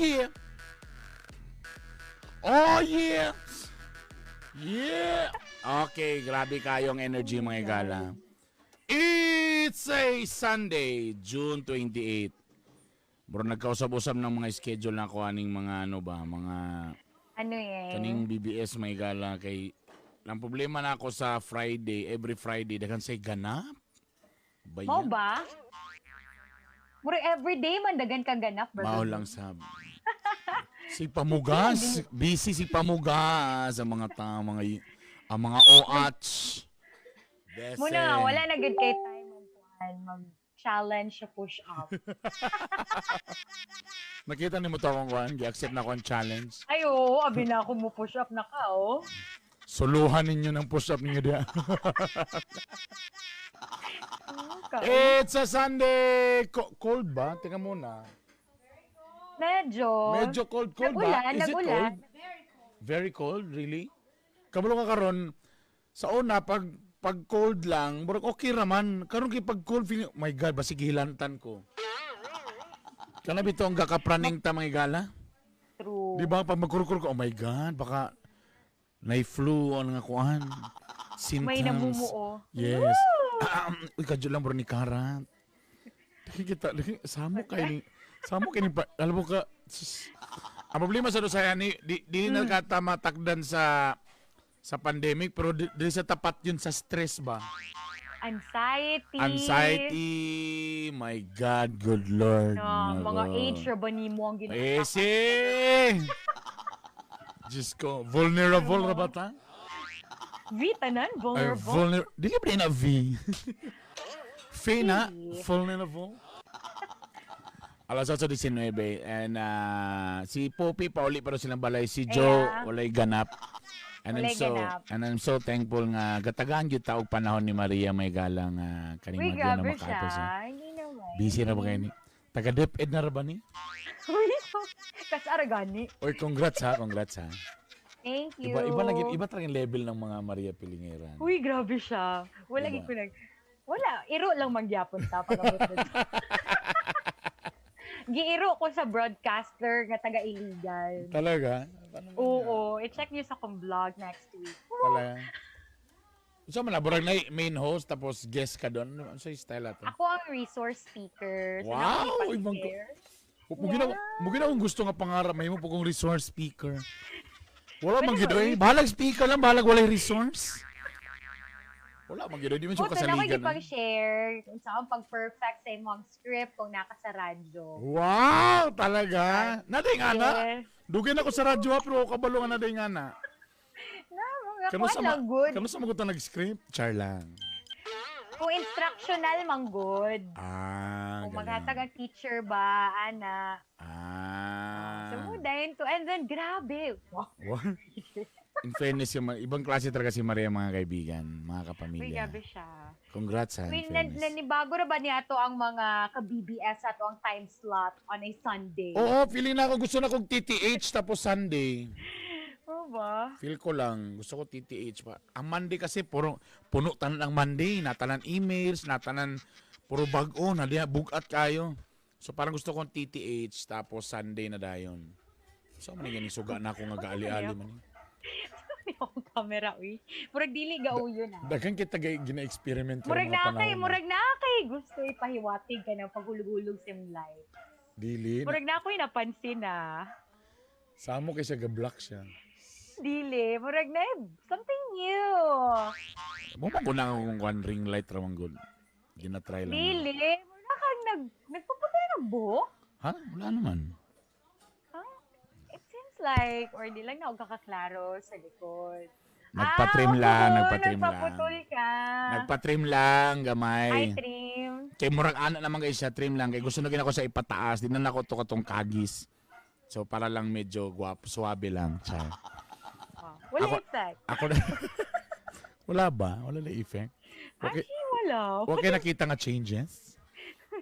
Yeah. Oh yeah. Yeah. Okay, grabe kayong energy, mga igala. It's a Sunday, June 28. Bro, nagkausap-usap ng mga schedule na ako aning mga ano ba, mga Ano eh? Kaning BBS, mga igala, kay ang problema na ako sa Friday, every Friday daghan say ganap. Bayan. Mo ba? Mura everyday man dagan ka ganap, bro. Mao lang sab. Si Pamugas, busy si Pamugas ang mga ta mga ang mga OATS. Bese. Muna nga, wala na gud kay time mag mag-challenge sa push up. Nakita nimo to akong kuan, gi-accept na ko ang challenge. Ay, oo, abi na ako mo push up na ka, oh. Suluhan ninyo ng push up ninyo diha. Okay. It's a Sunday. Cold ba? Teka muna. Medyo. Medyo cold cold ba? Nag-ulan, Is it nag-ulan. cold? Very cold, really? Kabalo ka karon sa una pag cold lang, murag okay ra man. Karon kay pag cold feeling, oh my God, basig hilantan ko. Kana bitaw ang gakapraning ta, mga igala? True. Di ba pag magkurkur ko, oh my God, baka nay flu ang nga kuan. Symptoms. May namumuo. Yes. Uy, kadyo lang bro ni Karat. Kita, samo kay ni, alam mo ka, sus. Ang problema sa dosaya ni, di na ka matakdan sa pandemic, pero di sa tapat yun sa stress ba? Anxiety. Anxiety, my God, good Lord. No, mga Nako. age ra ba nimo ang ginoo? Eh, si! Diyos ko, vulnerable ra ba ta? V tanan, Ay, vulnerable. dili ba na V? F na, vulnerable. Alas 8:19 and si Poppy pauli pero silang balay, si Joe walay ganap. And I'm Walay so ganap. and I'm so thankful nga gatagaan gyud ta og panahon ni Maria may galang kaning Uy, mga na grabe makaapil siya. siya. Hindi naman. Busy na ba kayo ni? Taga DepEd na ra ba ni? Kas aragani. Oy, congrats ha, congrats ha. Thank you. Iba iba na gyud, iba talaga yung level ng mga Maria Pilingeran. Uy, grabe siya. Wala Diba? gid ko nag. Wala, iro lang magyapon ta pag abot na. Giiro ko sa broadcaster nga taga Iligan. Talaga? Oo, i-check niyo sa akong vlog next week. Talaga. So man na, burag na main host tapos guest ka doon. Ano sa style ato? Ako ang resource speaker. So, Wow, nakakipag-share. ibang Mo gina akong gusto nga pangarap mahimo po kong resource speaker. Wala man Pwede gid ba? oy. Bahalag speaker lang, bahalag walay resource. Wala man gid oy, di man siya Puto na ko kasaligan. ipag-share kung saan pag-perfect sa imong script kung naka sa radyo. Wow, talaga. Naday nga na. Yes. Dugay na ko sa radyo ha, pero kabalo nga naday nga na. Na, mga Kano kuan sa lang good. Kano sa magutan nag-script? Char lang. Kung instructional man good. Ah, Kung ganun. maghatag ang teacher ba, ana. So, mo dayon to. And then, grabe. Wow. What? In fairness, yung ibang klase talaga si Maria, mga kaibigan, mga Uy, kapamilya. grabe siya. Congrats ha, in Uy, fairness. nanibago na ba niya ato ang mga ka-BBS ato ang time slot on a Sunday? Oo, feeling na ako gusto na kong TTH tapos Sunday. Oo ba? Feel ko lang, gusto ko TTH pa. Ang Monday kasi puro puno tanan ang Monday, natanan emails, natanan puro bag-o, na diya bugat kayo. So parang gusto kong TTH tapos Sunday na dayon. So man gani suga na ako nga gaali-ali man. Ano akong camera, uy. Murag dili gauyo na. Daghan kita gina-experiment karon Murag mga na kay, panahon. murag na kay gusto ipahiwatig ka ng paghulog-hulog sa imong life. Dili. Murag na ako'y napansin ah. Samo kay siya ga-block siya. Dili, murag na eh, something new. Mo man ko na akong kwan ring light ra man gud. Gina-try lang. Dili, murag kang nagpuputol ng buhok. Ha? Wala naman. It seems like, or di lang na ako kakaklaro sa likod. Nagpa-trim Ah, lang, oo, nagpa-trim lang. nagpaputol ka. Nagpa-trim lang, gamay. Ay, trim. Kay murag ana naman kay siya trim lang kay gusto na gina ko sa ipataas, di na nako to katong kagis. So para lang medyo guwapo, suwabe lang. Char. Wow. Wala effect. Ako na. Wala ba? Wala na effect. Okay. Actually, wala. Okay nakita nga changes.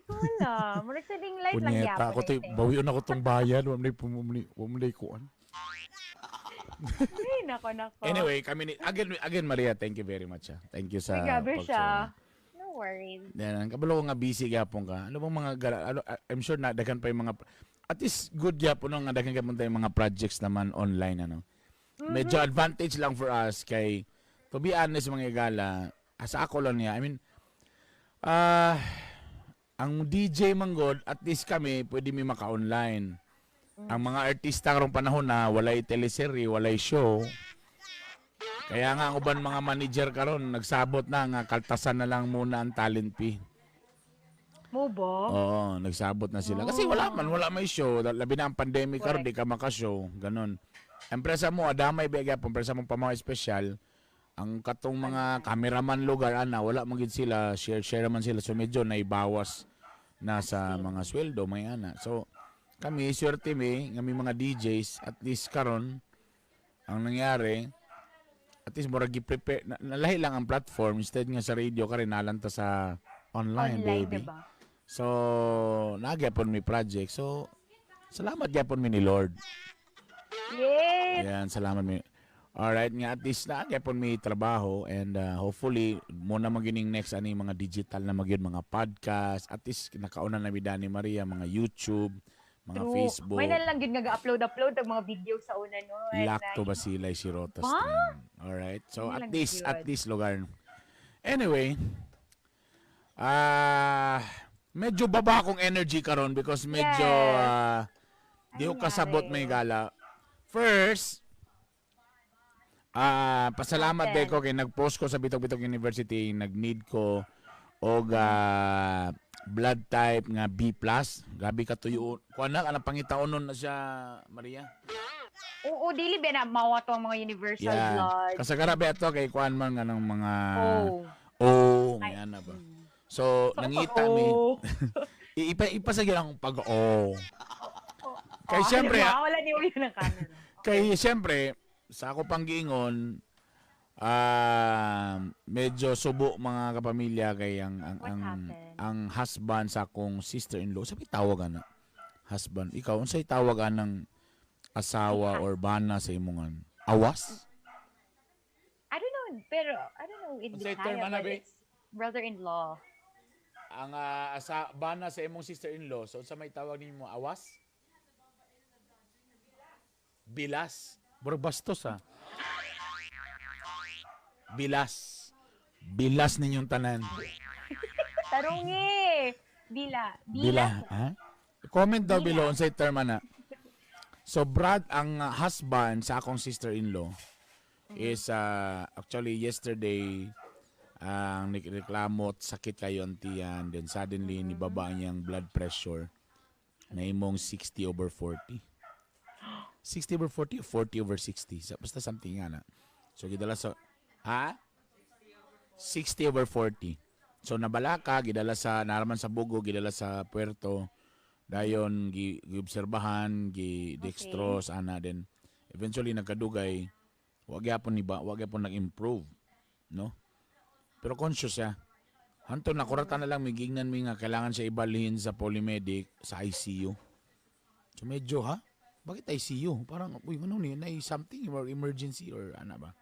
Wala. Murag sa ring light lang Punyeta, yapon. ako to, bawion ako tong bayad, wa man day kuan. Ay, nako, nako. Anyway, kami ni again again Maria, thank you very much. Ah. Thank you sa Uy, grabe pagsuway. siya. No worries. Yan, kabalo ko nga busy gyapon ka. Ano bang mga ano, I'm sure na daghan pa yung mga At least good gyapon no nga daghan gyapon tayong mga projects naman online, ano. Medyo advantage lang for us kay, to be honest, mga igala, sa ako lang niya, I mean, ang DJ manggod, at least kami pwede mi maka-online. Ang mga artista karong panahon na walay teleserye, walay show. Kaya nga ang uban mga manager karon nagsabot na nga kaltasan na lang muna ang talent fee. Mo ba? Oo, nagsabot na sila. Kasi wala man, wala may show. Labi na ang pandemic karon, di ka makashow. Ganon. Empresa mo, adamay ba gyapon, empresa mong pamaw espesyal, ang katong mga cameraman lugar ana, wala man gid sila, share share man sila, so medyo naibawas na sa mga sweldo may ana. So kami, swerte mi nga may mga DJs at least karon. Ang nangyari, at least murag gi-prepare na, nalahi lang ang platform. Instead nga sa radio ka rin, nalanta sa online, Online, baby. Diba? So nagyapon mi project, so salamat gyapon mi ni Lord. Yay! Ayan, salamat mi. Alright, nga at least na gyapon mi trabaho and hopefully mo na magining next ani mga digital na magyud, mga podcast. At least nakauna na mi Dani Maria, mga YouTube, mga Facebook. May na lang gyud nga ga-upload upload ang mga video sa una, no? And, Lacto Basilay Shirota Ba? Stream. Alright. So Yun at lang least yun. At least lugar. Anyway, medyo baba akong energy karon because medyo di ko Ano kasabot nangyari? may gala. First, pasalamat Happen. ko kay nag-post ko sa Bitok Bitok University, nag-need ko og blood type nga B+. Grabe ka tuyo. Kuan na kanang pangitaonon na siya, Maria. Oo, dili ba na mawa to ang mga universal blood? Kasagara ba ito kay kuan man nga ng mga Oh. Oh, Ay. nga na ba. So, nangita mi. Oh. Ipa ipasagil akong pag oh. Kay Oh, siyempre, wala ni ulo ng camera. Kay siyempre sa ako pang giingon, medyo subo, mga kapamilya, kay ang What ang, happened? Ang husband sa akong sister-in-law. Sabi tawag ana. Husband. Ikaw, unsay tawag anang asawa or bana sa imongan? Awas? I don't know, pero I don't know in Unsay term Bisaya, ana, but be? it's brother-in-law. Ang asa bana sa imong sister-in-law, so unsa may tawag nimo, awas? Bilas. Murag bastos ah. Bilas. Bilas ninyong tanan. Tarungi! Bila. Bila, Bila. ha? Comment daw Bila. below unsay term ana. So Brad, ang husband sa akong sister-in-law is actually yesterday ang reklamo at sakit kayo ang tiyan, then suddenly nibaba niyang blood pressure na imong 60 over 40. 60 over 40 o 40 over 60. Basta something nga na. So gidala sa, ha? 60 over 40. So nabalaka, gidala sa naraman sa Bugo, gidala sa Puerto. Dayon gi giobserbahan, gi dextrose ana, then eventually nagkadugay wa gyapon ni ba, wa gyapon nag-improve, no? Pero conscious siya. Hanto nakurata na lang migingnan mi nga kailangan siya ibalhin sa polymedic sa ICU. So medyo, ha? Bakit ICU? Parang uy, ano ni, na something or emergency or ano ba?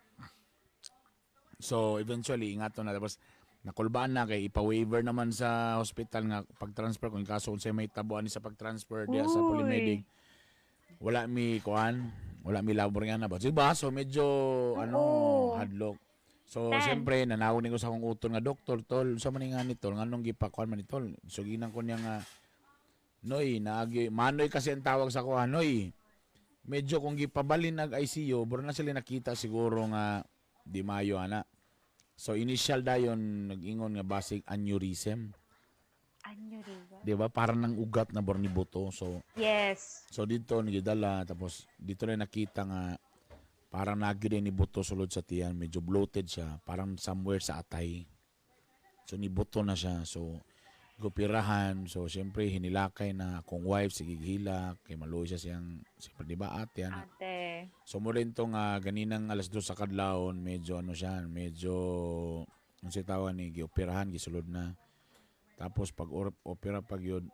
So eventually ingato na, tapos nakulbaan na kay ipa-waiver naman sa hospital nga pag-transfer kung kaso unsay may tabuan ni sa pag-transfer diya sa Uy. polymedic. Wala mi kuan, wala mi labor nga na ba. Diba? So medyo ano, hadlok. So Ten. siyempre nanawag ni ko sa akong utol nga doktor, "Tol, sa man nga ni tol, nganong gipakuan man ni tol?" So ginan ko niya nga, "Noy, naagi manoy kasi ang tawag sa ko, Noy. Medyo kung gipabalin nag ICU, bro na sila nakita siguro nga di mayo ana." So initial dayon nag-ingon nga basic aneurysm, Aneurysm. di ba? Parang nang ugat na bor ni buto. So So dito nagidala, tapos dito na nakita nga parang nagyo din ni buto sulod sa tiyan, medyo bloated siya, parang somewhere sa atay. So nibuto na siya. So gupirahan. So siyempre hinilakay na akong wife, sige hilak kay maluoy siya siyang siyempre, di ba, ate ana. Ate. So mo rin tong ganinang alas 2 sa kadlawon, medyo ano siya, medyo ang tawag ni gioperahan, gisulod na. Tapos pag opera pag yun,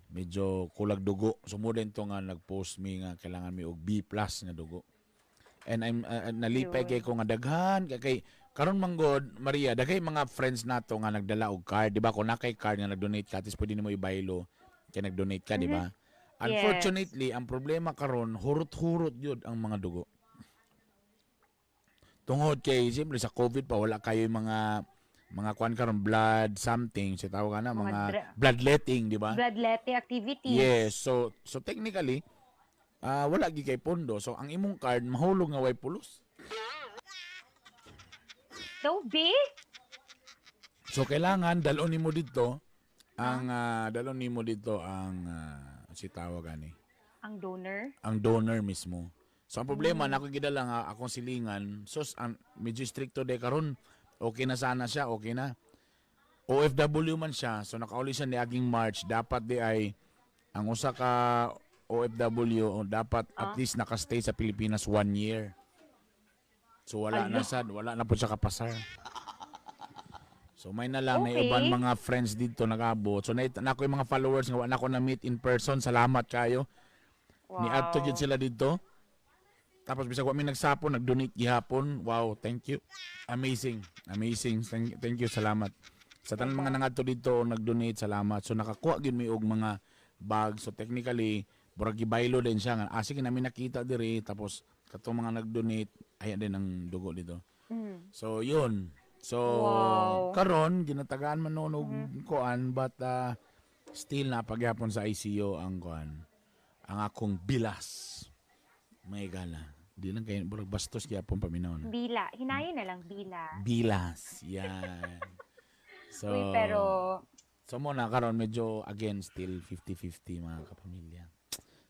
medyo kulag dugo. So mo din to nga nag-post mi nga kailangan mi og B+ nga dugo. And I'm nalipay Yun. kay ko nga daghan kay karon man god, Maria, daghay mga friends nato nga nagdala og card, di ba? Kung nakay card nga nag-donate ka, at least pwede nimo ibaylo kay nag-donate ka, di ba? Unfortunately, ang problema karon, hurot-hurot yun ang mga dugo. Tungod kay siyempre sa COVID pa, wala kayo yung mga kuan karon, blood something sa tawag na mga mga bloodletting, di ba? Bloodletting activities. Yes, so technically wala gyud kay pondo. So ang imong card mahulog nga way pulos. So, B? So kailangan dalon nimo dito ang si tawag ani Ang donor? Ang donor mismo. So ang problema na ako gidala nga akong silingan, sus, ang medyo stricto de karon. Okay na sana siya, okay na. OFW man siya, so nakauli siya niaging March, dapat di ay ang usa ka OFW dapat at least nakastay sa Pilipinas one year. So wala na Ala. sad, wala na po siya kapasar. So may na lang na uban mga friends dito nag-abot. So na, na ako yung mga followers nga wala ko na meet in person. Salamat kayo. Niadto gyud sila dito. Tapos bisag wa mi nagsapon, nag-donate gihapon. Wow, thank you. Amazing. Amazing. Thank you, salamat. Sa tanan mga nangadto dito nag-donate, salamat. So nakakuha gyud mi og mga bag. So technically, murag gibaylo din siya nga. Ah, sige, namin nakita diri, tapos katong mga nag-donate ay din ang dugo dito. So yun. So karon ginatagaan man noon og kuan, but still na pagyapon sa ICU ang kuan, ang akong bilas. May gala. Di lang kay murag bastos gyapon paminaw na. Bila. Hinayon na lang, bila. Bilas. Yan. So Uy, pero So mo na karon medyo again still 50-50, mga kapamilya.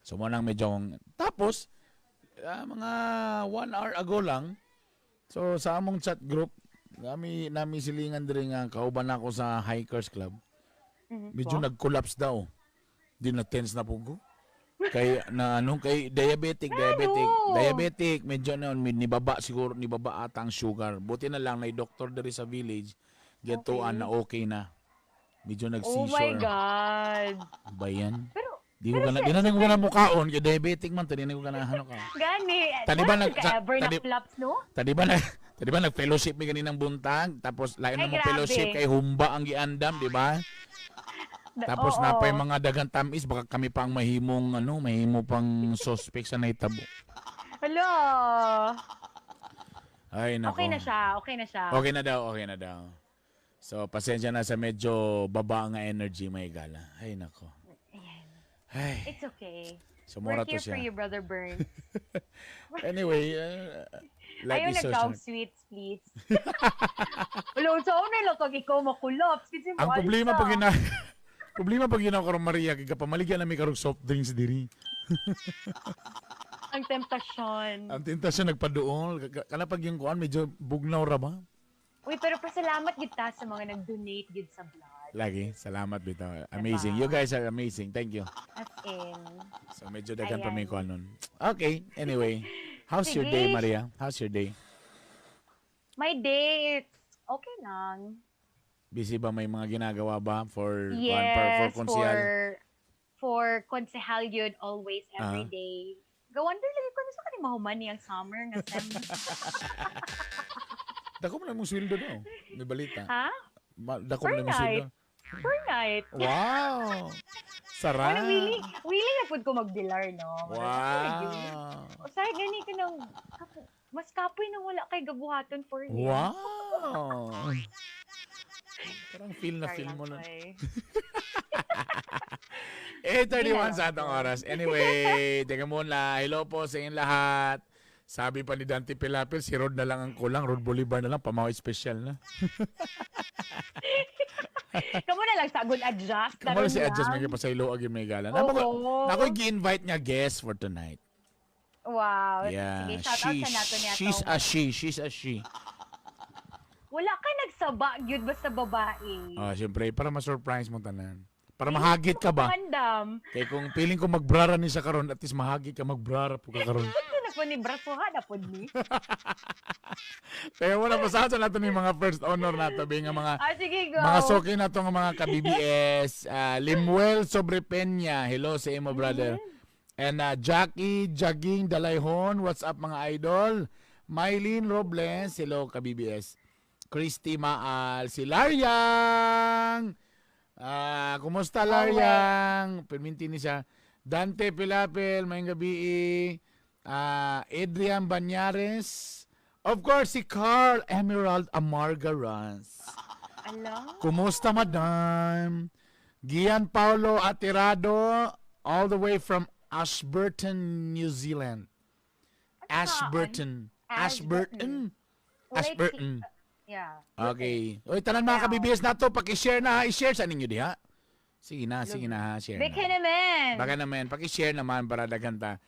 So mo nang medyo tapos mga 1 hour ago lang, so sa among chat group nami silingan diri nga kauban ako sa Hikers Club. Medyo nag-collapse daw. Di na tense na po ko. Kay na ano kay diabetic, diabetic, Ano? diabetic, medyo na nibaba siguro, nibaba ata ang sugar. Buti na lang na doktor diri sa village gituan na okay na. Medyo Oh my nag-seizure. God. Ba yan? Pero, Di ko gana, di na ko gana mukaon kay diabetic man, tadi na ko gana ano ka. Gani, Tadi ba wala ka ever na flops, no? Tadi ba nag-fellowship mi ganinang buntag, tapos lain Ay, na mo grabe. fellowship kay humba ang giandam, di ba? Tapos Oo. napay mga dagang tamis, baka kami pa ang mahimong ano, mahimo pang suspect sa nahitabo. Hala. Ay nako. Okay na siya, okay na siya. Okay na daw, okay na daw. So pasensya na sa medyo baba nga energy, may gala. Ay nako. Ayan. Ay, It's okay. so We're mura to here for siya. you, Brother Burns. Anyway, life Ayaw is so nagkaog short. sweets, please. Wala, sa una lang kag ikaw makulops. Kasi Ang problema pag gina karon, Maria, kay kapamaligya na mi karog soft drinks diri. Ang temptasyon. Ang tentasyon nagpaduol. Kana pag yung kuan medyo bugnaw ra ba? Uy, pero pasalamat gid ta sa mga nag-donate gid sa blood. Lagi, salamat bitaw. Amazing. Diba? You guys are amazing. Thank you. As in. So medyo daghan pa Ayan. may kuan nun. Okay, anyway. How's your day, Sige. Maria? How's your day? My day, it's okay lang. Busy ba? May mga ginagawa ba for kuan, Yes, for konsehal? For konsehal yun always, every day. Gawonder lagi ko na sa kani mahuman niyang summer nga sem. Dako mo na mong sweldo daw. May balita. Ha? Dako mo Per na mong night. sweldo. Per night. Wow! Sarap! Ano, willing na pud ko magbilar, no? Wow! Usahay gani ka nang, mas kapoy nang wala kay gabuhaton for him. Wow! Parang feel na Char feel lang, mo na. oy. 8:31 sa atong oras. Anyway, teka muna. Hello po sa inyong lahat. Sabi pa ni Dante Pilapil, si Rod na lang ang kulang. Rod Bolivar na lang, pamaw special na. Kamu na lang sa good adjust. Kamo na si Daron adjust, lang. may pasaylo agi may gala. Oo. Nako gi-invite niya guest for tonight. Wow. Yeah. Sige, shout out sa nato niya. She's a she. She's a she. Wala ka nagsaba, gyud basta babae. Ah, siyempre, para ma-surprise mo tanan. Para mahagit ka ba? Andam. Kay kung feeling ko magbrara ni siya karon, at least mahagit ka, magbrara po ka karon. Ano na po ni Brasuha na po ni? Kaya wala pa sa nato ni mga first honor nato bi nga mga Ah, sige, go. mga soki nato nga mga ka-BBS, Limuel Sobrepeña, hello sa imo, brother. And Jackie Jaging Dalayhon, what's up, mga idol? Mylene Robles, hello ka-BBS. Christy Maal, si Laryang. Ah, kumusta, Laryang? Perminti ni siya. Dante Pilapel, maayong gabi. Adrian Banyares. Of course, si Carl Emerald Amargaras. Ala. Kumusta, madam? Gian Paulo Atirado, all the way from Ashburton, New Zealand. Ashburton. Ashburton. Ashburton. Yeah. Okay. Oy, tanan mga ka-BBS nato, paki-share na ha. I-share sa ninyo diha. Sige na ha, share Baka na. Naman. Baka naman, paki-share naman para daghan ta.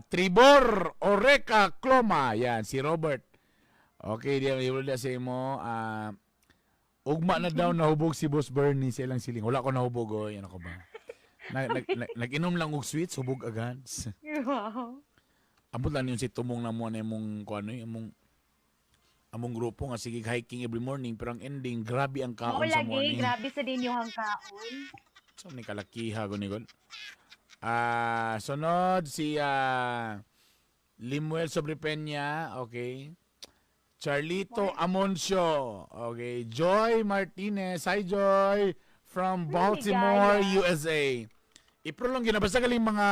Tribor Oreca Cloma, yan si Robert. Okay, di di sa imo. Ugma na daw nahubog si Boss Bernie sa ilang siling. Wala ko nahubog oy, ano ko ba? Nag-inom lang og sweets, hubog agad. Wow. Amot lang yun si tumong na mo na imong kuano among among grupo nga sige hiking every morning, pero ang ending grabe ang kaon Mao sa lagi, morning. Grabe sa din yung kaon. So ni kalakiha guni gud. Sunod si Limuel Sobrepeña, okay. Charlito Amoncio, okay. Joy Martinez, hi Joy from Baltimore, Ligaya. USA. I-prolong yun na basta galing mga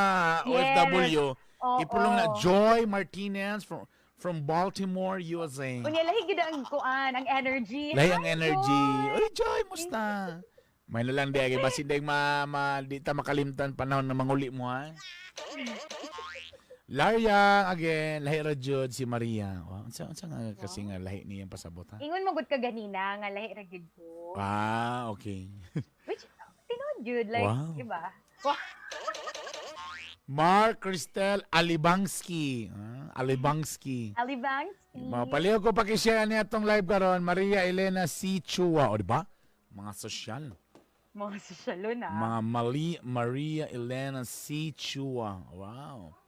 OFW. Oo. I-prolong na Joy Martinez from Baltimore, USA. Unya lahi gid ang kuan, ang energy. Lahi ang Hi, energy. Joy! Uy, Joy, musta? May na lang di ay basin day ma di ta makalimtan panahon na manguli mo ha. Laria again, lahi ra jud si Maria. Wow, unsa nga kasi nga lahi niyang pasabot ha? Ingon mo gud ka ganina nga lahi ra gid ko. Ah, okay. Which tinuod jud like, di ba? Wow. Mark Cristel Alibangsky. Ah, Alibangsky. Alibangsky. Mga paliw ko paki-share niya atong live karon, Maria Elena C. Chua, o di ba? Mga sosyal. Mga sosyalo na. Mga Mali, Maria Elena C. Chua. Wow.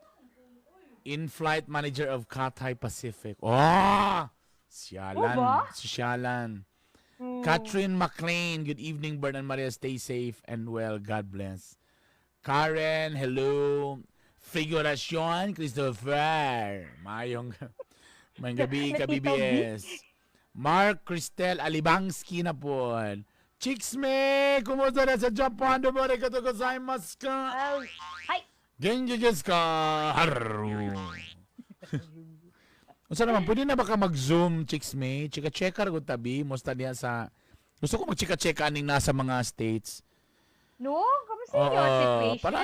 In-flight manager of Cathay Pacific. Oh! Syalan. Oh, ba? Syalan. Catherine McLean, good evening, Bern and Maria. Stay safe and well. God bless. Karen, hello. Figuracion, Christopher. Mayong gabi, Nakita ka-BBS. Mark Cristel Alibangsky na po. Chicks me! Kumusta na sa Japan? Domo arigatou gozaimasu ka. Oh, hi. Genki desu ka? Haru. Unsa naman, pwede na ba ka mag-Zoom, Chicks me? Chika-cheka ra gud tabi. Musta diha sa... Gusto ko mag-chika-cheka aning nasa mga states. No, kamusta yung Oo, situation? para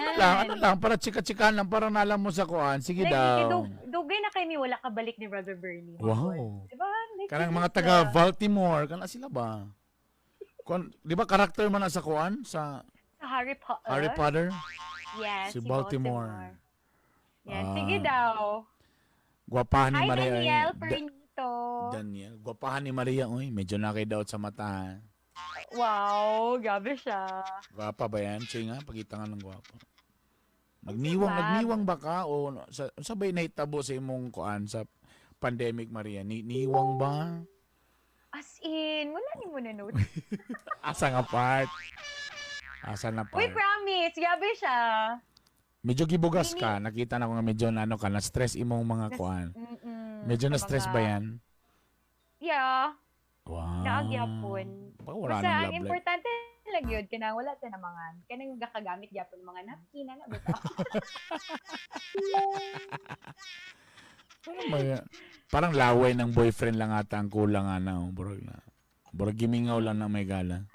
ano lang, para chika-chikahan lang, para nalam mo sa kuan. Sige Like, daw. Dugay na kay mi wala kabalik ni Brother Bernie. Wow. Diba? Like, Kanang mga kamusta? taga Baltimore, kana sila ba? Kuan, di ba karakter man na sa kuan sa Sa Harry Potter. Harry Potter? Yes, Si Baltimore. Yes, Ah. sige daw. Gwapahan ni Hi, Maria. Daniel eh. Pernito. Daniel, gwapahan ni Maria oy, medyo na kay daw sa mata. Ha. Wow, grabe siya. Gwapa ba yan? Sige nga, pagita nga ng gwapa. Nagniwang, ba? Nagniwang ba ka o sa ba'y nahitabo sa imong kuan sa pandemic, Maria? Niwang ba? As in, wala ni mo na note. Asa nga part? Asa na Uy, part? promise, grabe siya. Medyo gibugas ka. Nakita na ko nga medyo na ano ka, na-stress imong mga kuan. Medyo Sa na-stress ba yan? Yeah, Wow. naagyapon. Baka wala Basta nang ang love life. importante lang yun, kanang wala ta na mga, kanang gakagamit gyapon mga napkin, ano ba? Parang, parang laway ng boyfriend lang ata ang kulang ana. Oh. Burag na. Burag gimingaw lang na may gala.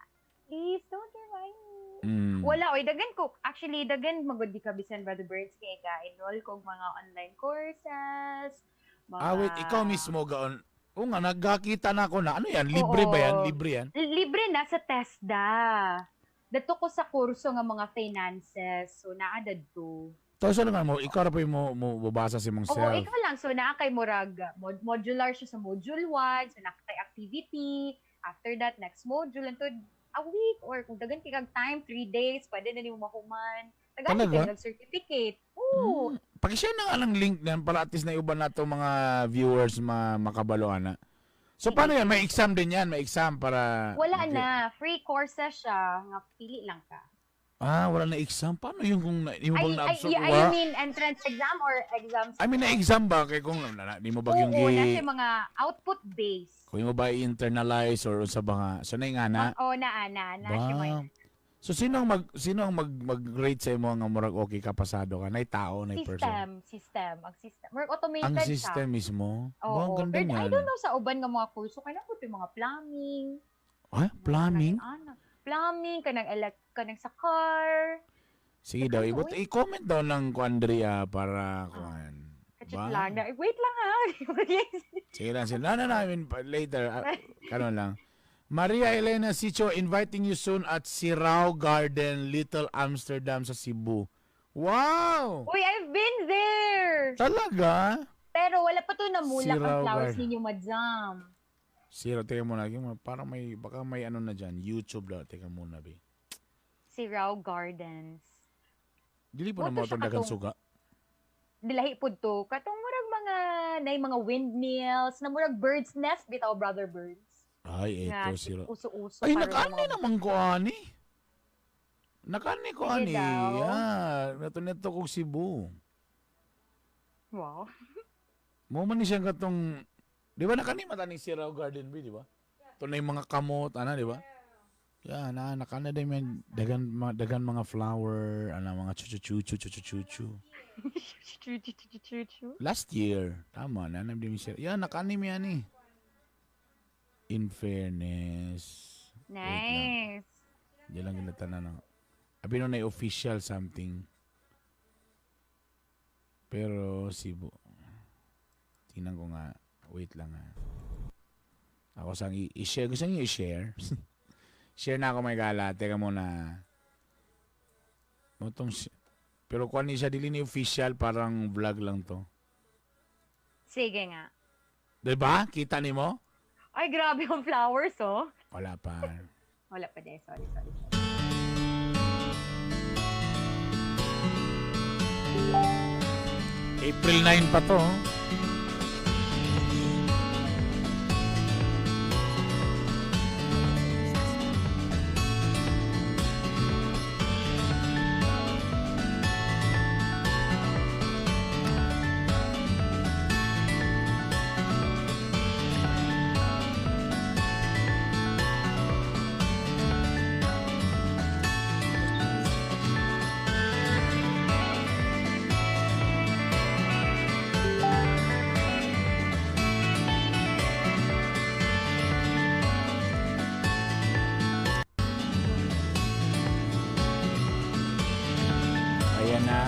Please, don't remind me. Wala, oy, dagan ko. Actually, dagan magud di ka bisan Brother Birds kay ka enroll kog mga online courses. Mga... Ah, wait, ikaw mismo gaon. Oo nga, nagkakita na ako na. Ano yan? Libre ba yan? Oo. Libre yan? Libre na sa TESDA. Dato ko sa kurso nga mga finances. So, naa dadto. Tapos ano nga mo, ikaw ra pa yung mo babasa sa imong Oo, self. ikaw lang. So, naa kay murag modular siya sa module 1. So, naa kay activity. After that, next module. And a week or kung dagan kay kag time, 3 days, pwede na nimo mahuman. Tagaan Talaga? kay kag certificate. Oo. Pakishare na nga ng link niyan para at least na iba na to mga viewers makabalo ana. So paano yan? May exam din yan? May exam para... Wala Okay. na. Free courses siya. Nga, pili lang ka. Ah, wala na exam. Paano yung kung di mo Ay, bang ay, na-absorb? ay, you mean entrance exam or exams? I mean, na-exam ba? Kaya kung di mo ba yung Oo, gi... nasa mga output based. Kung mo ba i-internalize or unsa ba nga? So na nga na? Oo, na, na, na. Siya Ba? mga So sino ang mag-rate sa imo nga murag okay ka, pasado ka? Nay tao, nay person. System, system, ang system. Murag automated Ang siya. system mismo. Oo. Ba, ang ganda Pero I niyan. don't know sa uban nga mga kurso kay naa yung mga plumbing. Ay, plumbing? Ano, plumbing kanang elect kanang sa car. Sige daw, Ano, ibot uy? i-comment daw ng kuan Andrea para kuan. Kachit Ba? lang na. Wait lang ha. Sige lang, sige. No, no, no, I mean, later. Ah, karon lang. Maria Elena Sicho inviting you soon at Sirao Garden, Little Amsterdam sa Cebu. Wow! Uy, I've been there. Talaga? Pero wala pa to namulak ang Sirao flowers Garden. ninyo, madam. Siro, teka muna. Parang may, baka may ano na dyan. YouTube daw. Teka muna, be. Sirao Gardens. Dili po na Mo mo to siya itong dagan katong- suga. Dilahi pud to. Katong murag mga nay mga windmills, na murag bird's nest bitaw, brother birds. Ay, Nga, eto, Siro. uso-uso Ay, karon nakaani naman ko, ani. Nakaani ko, Sige ani. daw. Yeah. Nato-neto kog Cebu. Wow. Mo man ni siyang katong, di ba nakani man ni Sirao Garden B, di ba? Ito na yung mga kamot, ana, di ba? Yeah, na nakana din man dagan mga, dagan mga flower, ana mga chu chu chu chu chu chu chu. Chu chu chu chu chu chu. Last year, tama na na din siya. Yeah, nakani mi ani. In fairness, Nice. di lang ginatanan na. Abi no na official something. Pero Cebu. Tingnan ko nga. Wait lang ha. Ako sang i-share. Gusto niyo i-share? Share na ako may gala. Teka muna. Motong pero kung ano siya, dili ni official, parang vlog lang to. Sige nga. Diba? Kita ni mo? Ay, grabe yung flowers, oh. Wala pa. Wala pa din. Sorry, sorry. Sorry. April 9 pa to. Oh. Ayan na.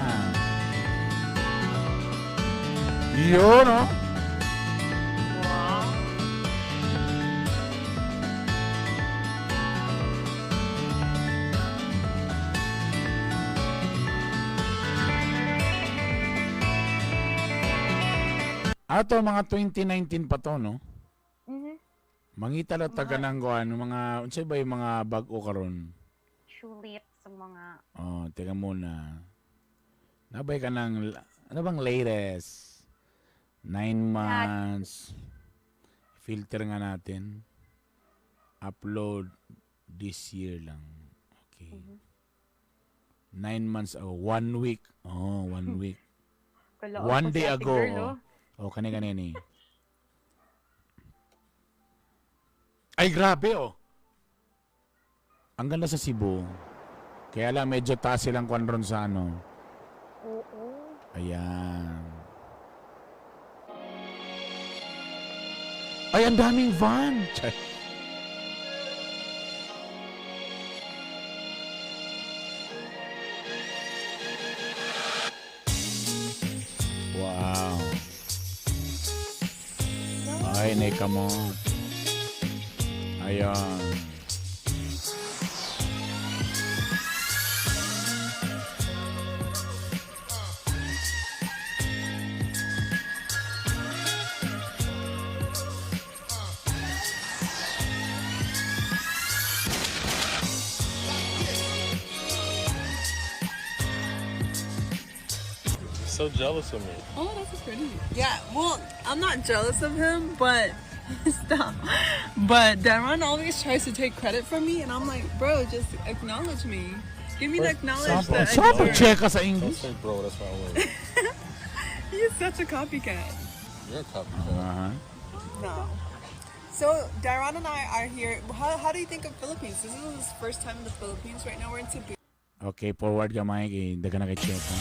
Yun, oh. Wow. Ato, mga 2019 pa to, no? Mhm. Mangita lang taga ng kuan, mga, unsay ba yung mga bag-o karon? Tulips, ang mga Oh, teka muna. Nabay ka ng, ano bang latest? 9 months. Filter nga natin. Upload this year lang. Okay. 9 months ago. One week. Oh, one week. Kalaot One po si day Ate ago. Girl, Oh, oh. oh kani kani ni. Ay, grabe, oh. Ang ganda sa Cebu. Kaya lang medyo taas silang kwan ron sa ano. Oo. Ayan. Ay, ang daming van! Chay. Wow. Ay, nakamot. Ayan. So jealous of me. Oh, that's pretty. Yeah, well, I'm not jealous of him, but stop. But Darren always tries to take credit from me, and I'm like, bro, just acknowledge me. Give me the acknowledge Sample, that I sample deserve. check ka sa Don't English. say bro, that's my word. He's such a copycat. You're a copycat. Aha. No. So Darren and I are here. How do you think of Philippines? This is his first time in the Philippines. Right now we're in Cebu. Okay, forward gamay kay daghan na kay check. Ha?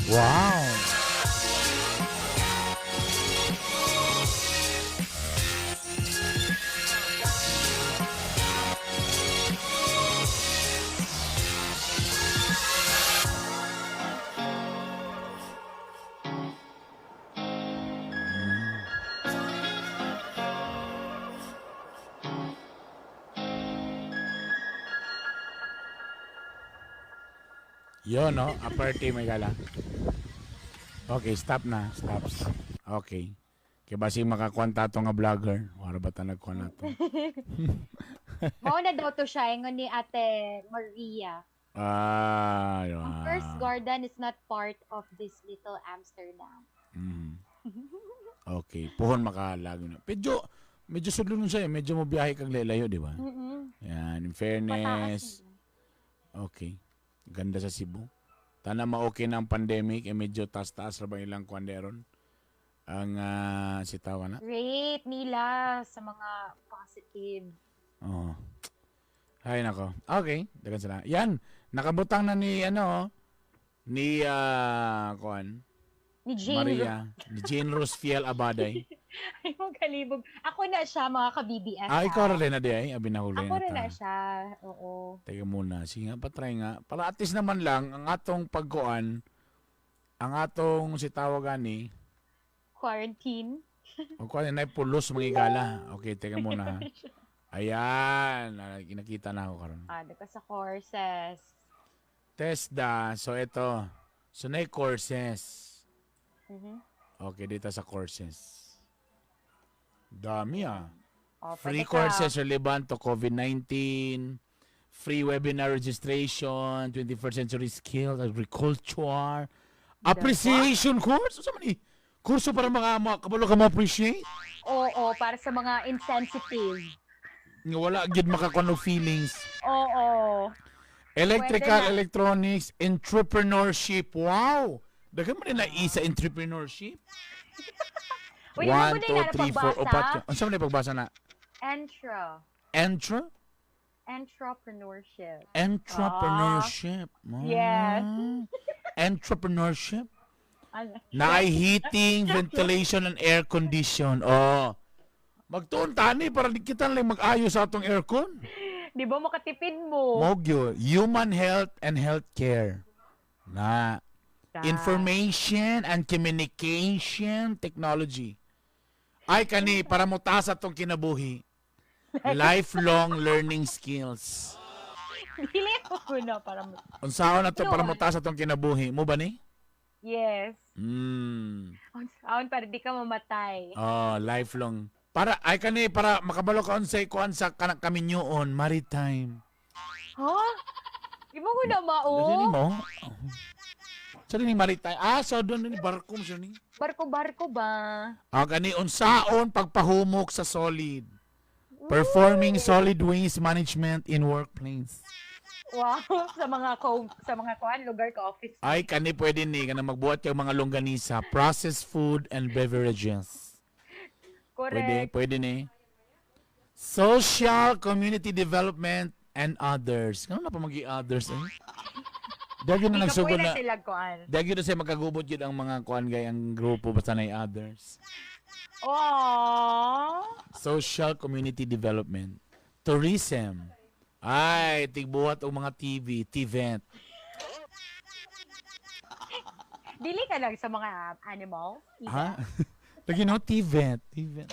Wow. Yun, no? Aparte, may gala. Okay, stop na. Stops. Okay. Kaya basi makakwanta to nga vlogger. Wala ba ta nagkuha na to? Mao na daw to siya ingon ni Ate Maria. Ah, yun. Ang first garden is not part of this little Amsterdam. Okay. Puhon makalag na. Medyo, medyo sudlo nun siya eh. Medyo mabiyahe kang layo, di ba? Mm-mm. Yan. In Pataas. fairness. Okay. Ganda sa Cebu. Tana ma-okay na ang pandemic. Eh, medyo taas-taas ra ba ilang kwanderon? Ang sitawa na. Rate nila sa mga positive. Oo. Ay, nako. Okay. Dagan sila. Yan. Nakabutang na ni, ano, ni, kuan, Ni Jane Maria. Ni Jane Rose Fiel Abaday. Ay, mong kalibog. Ako na siya, mga ka-BBS. Ah, ikaw rin na di ay. Abi na huli Ako na rin na ta. siya. Oo. Teka muna. Sige nga, patry nga. Para at least naman lang, ang atong pagkuan, ang atong si tawagan ni, Quarantine. o kuan na pulos mga igala. Okay, teka muna. Ha. Ayan. Ah, Nakita na ako karon. Ah, di ka sa courses. TESDA. So, ito. So, na courses. Mhm. Okay, dito sa courses. Dami ah. Oh, Free pwede ka. courses relevant to COVID-19, free webinar registration, 21st century skills, agriculture, appreciation course. Ano man eh? Kurso para mga kabalo ka ma-appreciate? Oo, para sa mga insensitive. Nga wala gyud makakuan og feelings. Oo. Electrical, Pwede na. electronics, entrepreneurship. Wow! Daghan man nila isa entrepreneurship. Uy, alam mo 1, na yung 2, 3, 4, upat. pagbasa? Unsa man yung pagbasa na? Entra. Entra? Entrepreneurship. Entrepreneurship. Ah. Yes. Entrepreneurship. Ano? Naay heating, ventilation, and air condition. Oh. Magtuon tani para di kita lang mag-ayos sa atong aircon. Di ba makatipid mo? Mao gyud. Human health and healthcare. Na. Ta. Information and communication technology. Ay kani para mo taas atong kinabuhi. Lifelong learning skills. Dili ko na para mo. Unsaon na to para mo taas atong kinabuhi? Mo ba ni? Yes. Mm. Unsaon para di ka mamatay. Oh, lifelong. Para ay kani para makabalo ka unsay kuan sa kanang kaminyoon maritime. Ha? Di mo ko na mao? Dili mo? Sa ni maritime. Ah, so doon ni barko mo siya ni. Barko-barko ba? Ah, gani unsaon pagpahumok sa solid. Performing solid waste management in workplace. Wow, sa mga kuan lugar ka office. Ay kani pwede ni kanang magbuhat kag mga longganisa, processed food and beverages. Pwede, Correct. pwede ni. Social community development and others. Kano na pa magi others eh? Dagyo na Di ka nagsugod pwede na. sila kuan. Dagyo na siya magkagubot yun ang mga kuan gay ang grupo basta na others. Aww. Social community development. Tourism. Ay, tigbuhat og mga TV, TVET. Dili ka lang sa mga animals. Ha? Lagi no, TVET. TVET.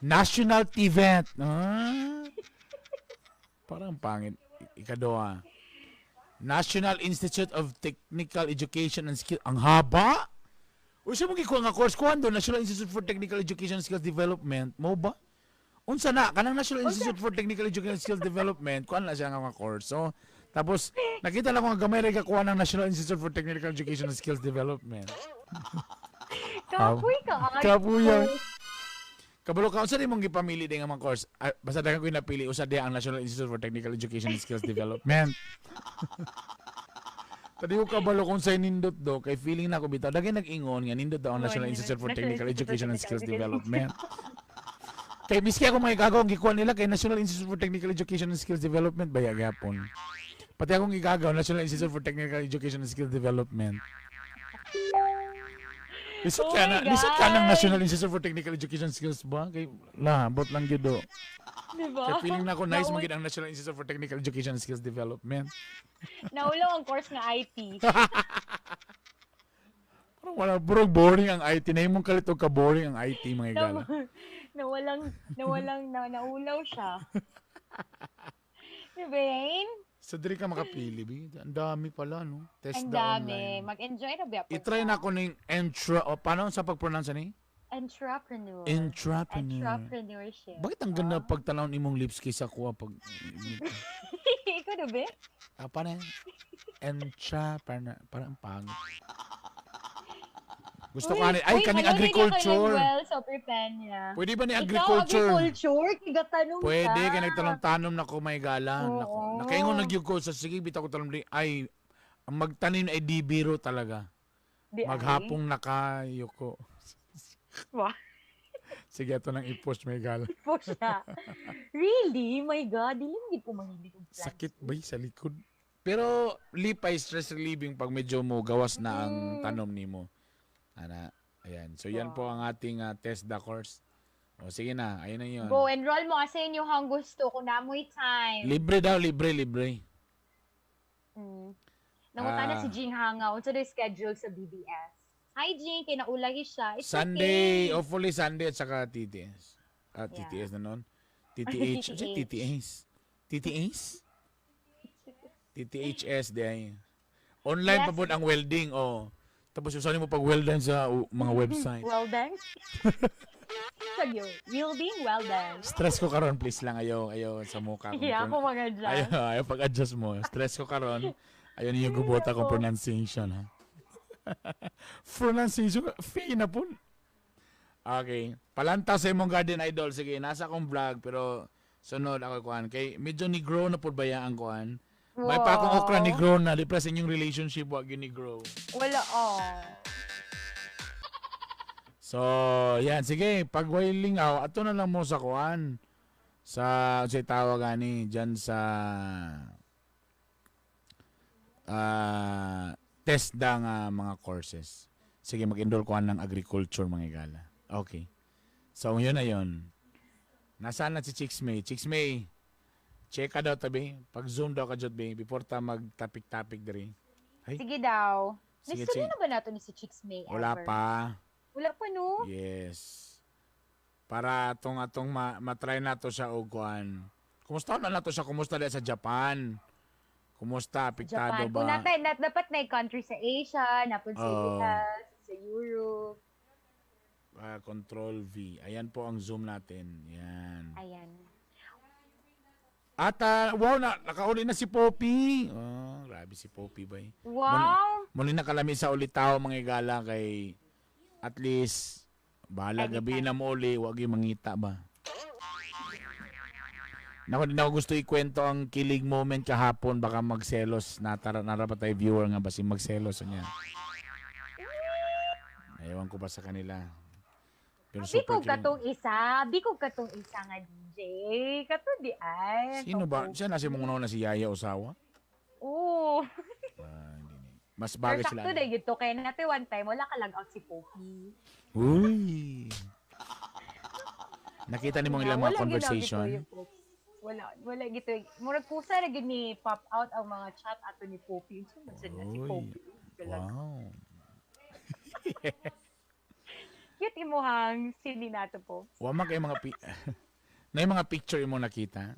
National TVET. Ah. Parang pangit. Ikaduha. National Institute of Technical Education and Skill. Ang haba! Uy, siya mo gikuha nga course. Kuha doon, National Institute for Technical Education and Skills Development. Mo ba? Unsa na? Kanang National Institute for Technical Education and Skills Development, kuha na siya nga mga course. So, tapos, nakita lang ko nga gamay rin kakuha ng National Institute for Technical Education and Skills Development. Kapoy ka. ay. Kapuya. Kabalo ka, unsa mong gipamili din nga mga course? Ah, basta daghan ko yung napili, usa diha ang National Institute for Technical Education and Skills Development. Tadi ko kabalo kung sa nindot do kay feeling na ako bitaw. Dagay nag-ingon nga nindot daw ang Oh, National nindot. Institute for National Technical Institute for Education and Technical Skills Education. Development. Kay miski ako mga igagaw ang gikuha nila kay National Institute for Technical Education and Skills Development ba gyapon. Pati akong igagaw, National Institute for Technical Education and Skills Development. Lisod Oh ka na, my lisod ka ng God. National Institute for Technical Education and Skills ba? Kay labot lang gyud do. Diba? Kay feeling na ako nice magid ang National Institute for Technical Education and Skills Development. Naulaw ang course nga IT. Parang wala, puro boring ang IT. Na imong kalit og ka-boring ang IT, mga igala. Nawalang, nawalang, naulaw siya. Diba, Rain? Sa diri ka makapili, bi. Ang dami pala, no? Test Ang the dami. online. Mag-enjoy na ba po I-try na ako ning entra, o paano sa pag-pronounce ni? Entrepreneur. Entrepreneur. Entrepreneurship. Bakit ang ganda pagtanaw imong lips kaysa kuha pag Ikaw na ba? Ah, paano yan? Entrepreneur. Parang ang pangit. Gusto ko ani ay Uy, kaning ano, hindi ka agriculture. nag-well sa Prepenya. Pwede ba ni Ikaw, agriculture? agriculture? Kigatanong ka. Pwede kay nagtanom-tanom na ko may gala. Oo. Nako. Nakaingon nagyug ko sa sige bitaw ko tanom di ay ang magtanim ay di biro talaga. Di ay. Maghapong nakayuko. Wah. Sige, ito nang i-post may gala. Po siya. Really? My God, dili mo gid ko mahilig og plants. Sakit ba sa likod? Pero lipay stress relieving pag medyo mo gawas na ang tanom nimo. Ana, ayan. So yan po ang ating test the course. O sige na, ayun na yun. Go, enroll mo kasi inyo hang gusto kung namoy time. Libre daw, libre, libre. Nangutana Ah. si Jing Hanga unsa daw schedule sa BBS. Hi Jing, kay naulagi siya. It's Sunday, okay. hopefully Sunday at saka TTS. Ah, Yeah. TTS na nun. TTH. Ano siya? TTH. TTS? TTS? TTHS, di ay. Online pa Yes. po ang welding, oh. Tapos usahin mo pag welding sa mga website. Well done. Sagyo, welding, well done. Stress ko karon, please lang ayaw ayaw sa mukha kong Yeah, ako mga Ayaw, ayaw pag-adjust mo. Stress ko karon. Ayaw ninyo gubota kong pronunciation, ha. Pronunciation, fee na po. Okay. Palanta sa imong garden idol. Sige, nasa akong vlog pero sunod ako kuan kay medyo ni grow na pud baya ang kuan. May pa akong okra ni grow na di plus inyong relationship wa gyud ni grow. Wala, oh. So, yan sige, pag way lingaw ato na lang mo sa kuan sa unsay tawag ani diyan sa test da nga mga courses. Sige, mag-enroll ko ng agriculture mga igala. Okay. So, yun na yun. Nasaan na si Chicks May? Chicks May, check ka daw tabi. Pag zoom daw ka jud be before ta mag-topic-topic diri. Ay. Sige daw. Sige, Nagsulo Ching. na ba nato ni si Chicks May Wala ever? pa. Wala pa, no? Yes. Para atong atong matry nato siya og kuan. Kumusta na nato siya? Kumusta diya sa Japan? Kumusta? Apektado Japan. Kung ba? natay, dapat na country sa Asia, napun sa Oo. US, sa Europe. Ah, Control V. Ayan po ang zoom natin. Yan. Ayan. At wow na nakauli na si Poppy. Oh, grabe si Poppy bay. Wow! Muli na kalami sa ulitaw mga igala kay at least bahala gabi na mo uli, wag yung mangita ba. Nako, di na ako gusto ikwento ang kilig moment kahapon baka magselos natara nara pa tayo viewer nga basi magselos niya. Ewan ko ba sa kanila. Pero super Bikog kilig. katong isa. Bikog katong isa nga DJ. Kato di ay. Sino ba? Siya na si mong una si Yaya Osawa? Oo. Ah, hindi ni. Mas Pero bagay sila. sakto na yun to. Kaya natin one time, wala ka lag out si Poppy. Uy. Nakita ni mong ilang mga Wala conversation? ginaw gito yung Poppy. Wala, wala gito. Murag kusa ra gyud ni pop out ang mga chat ato ni Poppy. Unsa man sad na si Uy. Poppy? Galag. Wow. Cute imuhang sini nato po. Wa man kay mga na yung mga picture imo nakita.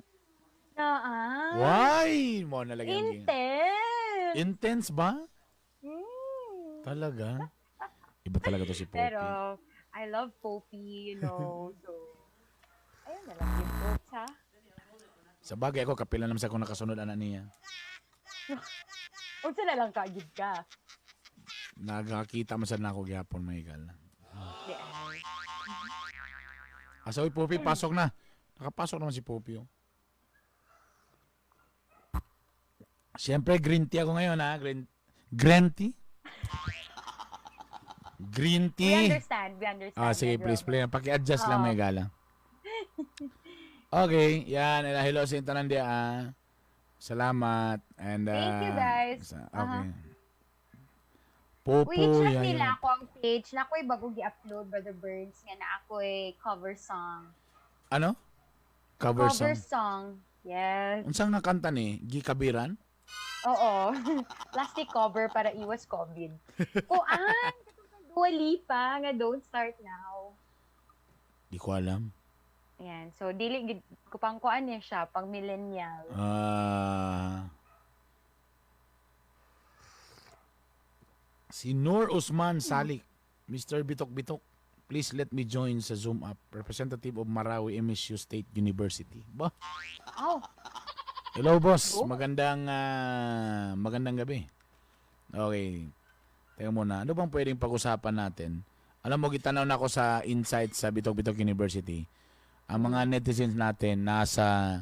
Naa. Why? Mo na lagi ang Intense. Intense ba? Mm. Talaga? Iba talaga to si Poppy. Pero I love Poppy. So ayun na lang yung Pops, ha? Sa bagay ako, kapila naman sa akong nakasunod ana niya. Unsa na lang ka gid ka. Nagakita man sad na ako gyapon mga igala. Di ay. Asa oy Poppy, pasok na. Nakapasok naman si Poppy. Oh. Siyempre, green tea ako ngayon ha. Green, Green tea? Green We tea. understand, we understand. Ah, sige, Brad please Robert. play. Paki-adjust lang Oo. may gala. Okay, yan. Hello sa intanan dia. Ah. Salamat. And, Thank you, guys. Okay. Popo, Uy, i-check yan, nila yan. ako ang page na ako'y bago gi-upload, Brother Birds, nga na ako'y cover song. Ano? Cover, Cover song. song. Yes. Unsang nga kanta ni? Gikabiran? Oo. Plastic cover para iwas COVID. Kuan! Dua Lipa nga Don't Start Now. Di ko alam. Ayan. So, dili gid ko pang kuan niya siya, pang millennial. Ah. Si Nur Usman Salik, Mr. Bitok Bitok, please let me join sa Zoom app. Representative of Marawi MSU State University. Ba? Oh, Hello, boss. Oh. Magandang gabi. Okay. Teka muna, ano bang pwedeng pag-usapan natin? Alam mo, gitanaw na ako sa insight sa Bitok Bitok University. Ang mga netizens natin nasa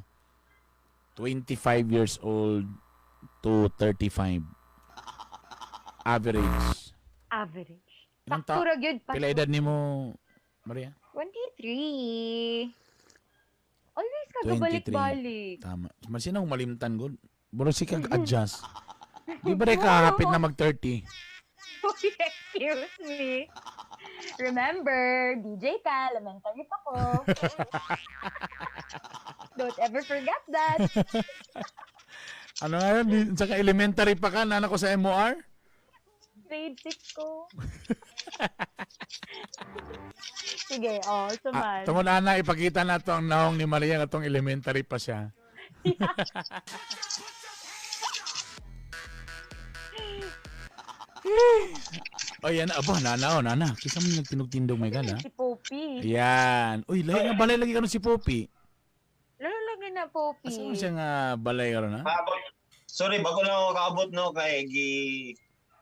25 years old to 35. Average. Average. Ilang Sakto ra gyud pa. Pila edad nimo, Maria? 23. Always ka 23. gabalik-balik. Tama. Masina akong malimtan ko. Bro, si kag adjust. Di ba rin kahapit na mag-30? Excuse me. Remember, DJ ka, elementary pa ko. Don't ever forget that. Ano nga yun? Saka elementary pa ka, nana ko sa MOR? Grade 6 ko. Sige, oh, suman. Tungod ana, ipakita na to ang naong ni Maria nga tong elementary pa siya. O yan, aba, nana, oh, nana. Kisa mo nagtinugtindog may gala. Si Poppy. Yan. Uy, lahi nga balay lagi karon si Poppy. Lalo lagi na Poppy. Asa man siya nga balay karon ha? Kaabot. Sorry, bago lang ako kaabot, no, kay gi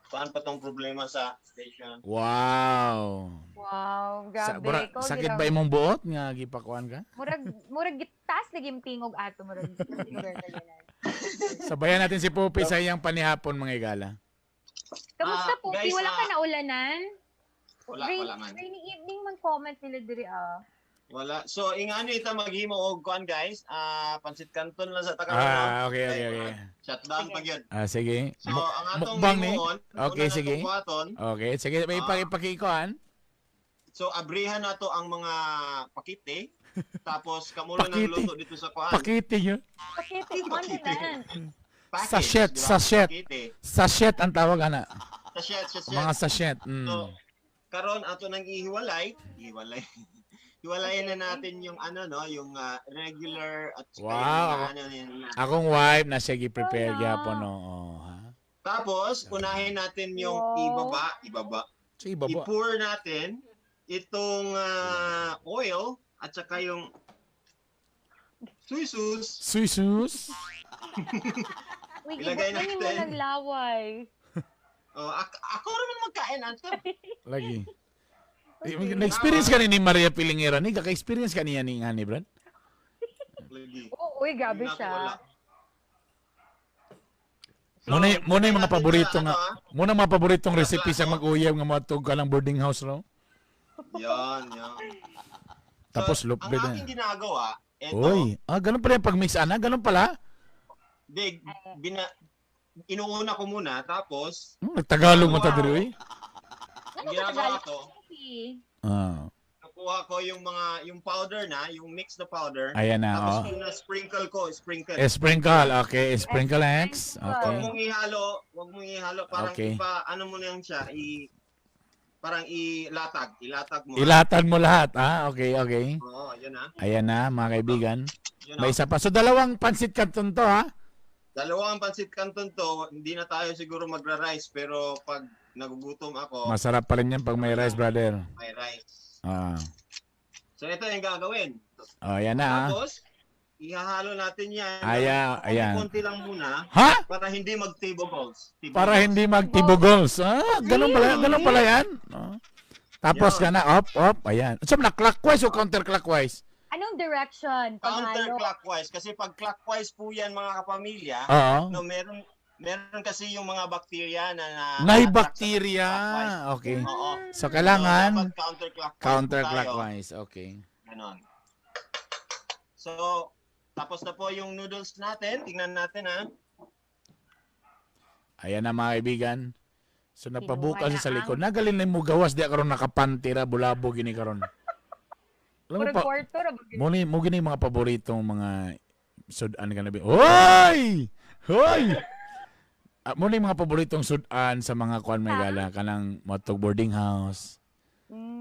kuan pa tong problema sa station. Wow. Wow, Sa, grabe. bura, Ikaw, sakit giraw. ba imong buot nga gipakuan ka? Murag gitaas lagi yung tingog ato murag. Murag ganyan. Sabayan natin si Poppy sa iyang panihapon, mga igala. Kamusta Ah, Poppy? guys, Wala ka naulanan? Wala, wala man. Rainy evening man comment nila diri ah. Wala. So, ingano ita maghimo og kuan, guys. Ah, pansit canton lang sa Tagalog. Ah, okay. Shutdown Sige. pag yun. Ah, sige. So, ang atong mukbang ni. himuon, Okay, una sige. natong buhaton, Okay, sige. May ipakikuan. So, abrihan nato ang mga pakite. Tapos, kamulo ng Pakite. luto dito sa kuan. Pakiti yun. Pakite on demand. Package, Sachet, di ba? sachet. Pakite. Sachet ang tawag, ana. Sachet, sachet. Mga sachet. So, karon ato nang ihiwalay, ihiwalay. Hiwalayin na natin yung ano, no, yung regular at saka Wow, yung mga ano yun. Akong wife na siya gi-prepare Wala. gyapon, no. Oh, ha? Tapos unahin natin yung ibaba, So, ibaba. I-pour natin itong oil at saka yung soy sauce. Soy sauce. Uy, Ilagay ibot mo natin. ng laway. Oh, ako naman magkain anto. Lagi. Okay. Na-experience ka ni Maria Pilingera ni? Kaka-experience ka niya ni Hani, Brad? Lagi. Oo, uy, grabe Hindi na ako siya. wala. So, Muna yung mga ilagay natin paborito sa, nga. ano, ah. Muna mga paboritong recipe sa mag-uyab nga mga ka lang boarding house raw. Yan, yan. Tapos So, loop ang bread na. aking ginagawa, eto, Uy, ganun pala yung pag-mix ana, ganun pala. Di, inuuna ko muna, tapos, Tagalog mo ta diri uy. Ano ang ba ginagawa Tagalog? ko, Poppy? Nakuha ko yung mga, yung powder na, yung mix na powder. Ayan na, Tapos oh. una sprinkle ko, sprinkle. Eh, sprinkle, okay. Sprinkle X. Huwag Okay. mong ihalo, huwag mong ihalo, parang ipa, ano mo lang siya, parang ilatag, ilatag mo. Ilatag mo lahat, ah. Okay. Oo, yun ah. Ayan na, mga kaibigan. Yun May ah. isa pa. So, dalawang pansit canton to, ha? Dalawang pansit canton to, hindi na tayo siguro magra-rice, pero pag nagugutom ako, Masarap pa rin yan pag may rice, brother. may rice. Ah. So ito yung gagawin. Oh, ayan na, ah. Tapos, ihahalo natin yan. Ayan. Konti lang muna Ha? para hindi mag-table balls. Table Para balls. hindi magtibugols. Ah, ganun pala yan. Oh. Tapos ka na, up, up, ayan. So, na clockwise o counterclockwise? Anong direction? Paghalo? Counterclockwise. Kasi pag clockwise po yan, mga kapamilya, Oo. no, Meron kasi yung mga bacteria na na Nay attract sa bacteria. clockwise. Okay. Oo. So kailangan So, dapat counterclockwise po tayo. counterclockwise. Okay. Ganon. So, tapos na po yung noodles natin. Tingnan natin ha. Ayan na, mga kaibigan. So napabuka Kinuha siya sa na likod. Nagalin na mo gawas di karon nakapantira bulabo gini karon. Alam mo Murag pa, kwarto ra ba gyud? mo ni mo gini mga paboritong mga sudan ka na bi. Hoy! Hoy! Ah, mo ni mga paboritong sudan sa mga kuan may gala kanang moadtog boarding house.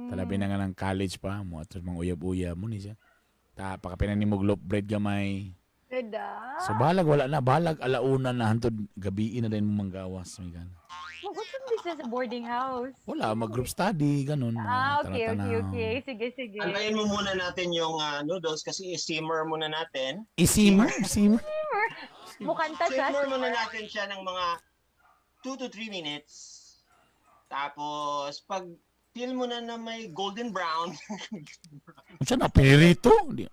Talabi na nga ng college pa, mo ato mga uyab-uyab mo ni siya. Ta pakapinan nimo og loaf bread gamay. Ganda. So balag wala na, balag alauna na hantod gabii na din mo manggawas may gana. Magutom din siya sa boarding house. Wala, mag-group study, ganun. Mga Ah, okay, okay, tanaw-tanaw. okay. Sige, sige. Antayin mo muna natin yung noodles kasi i-simmer muna natin. I-simmer? Simmer? Mukanta siya. Simmer muna natin siya ng mga 2 to 3 minutes. Tapos, pag feel mo na na may golden brown, Unsa na, pinirito? Di.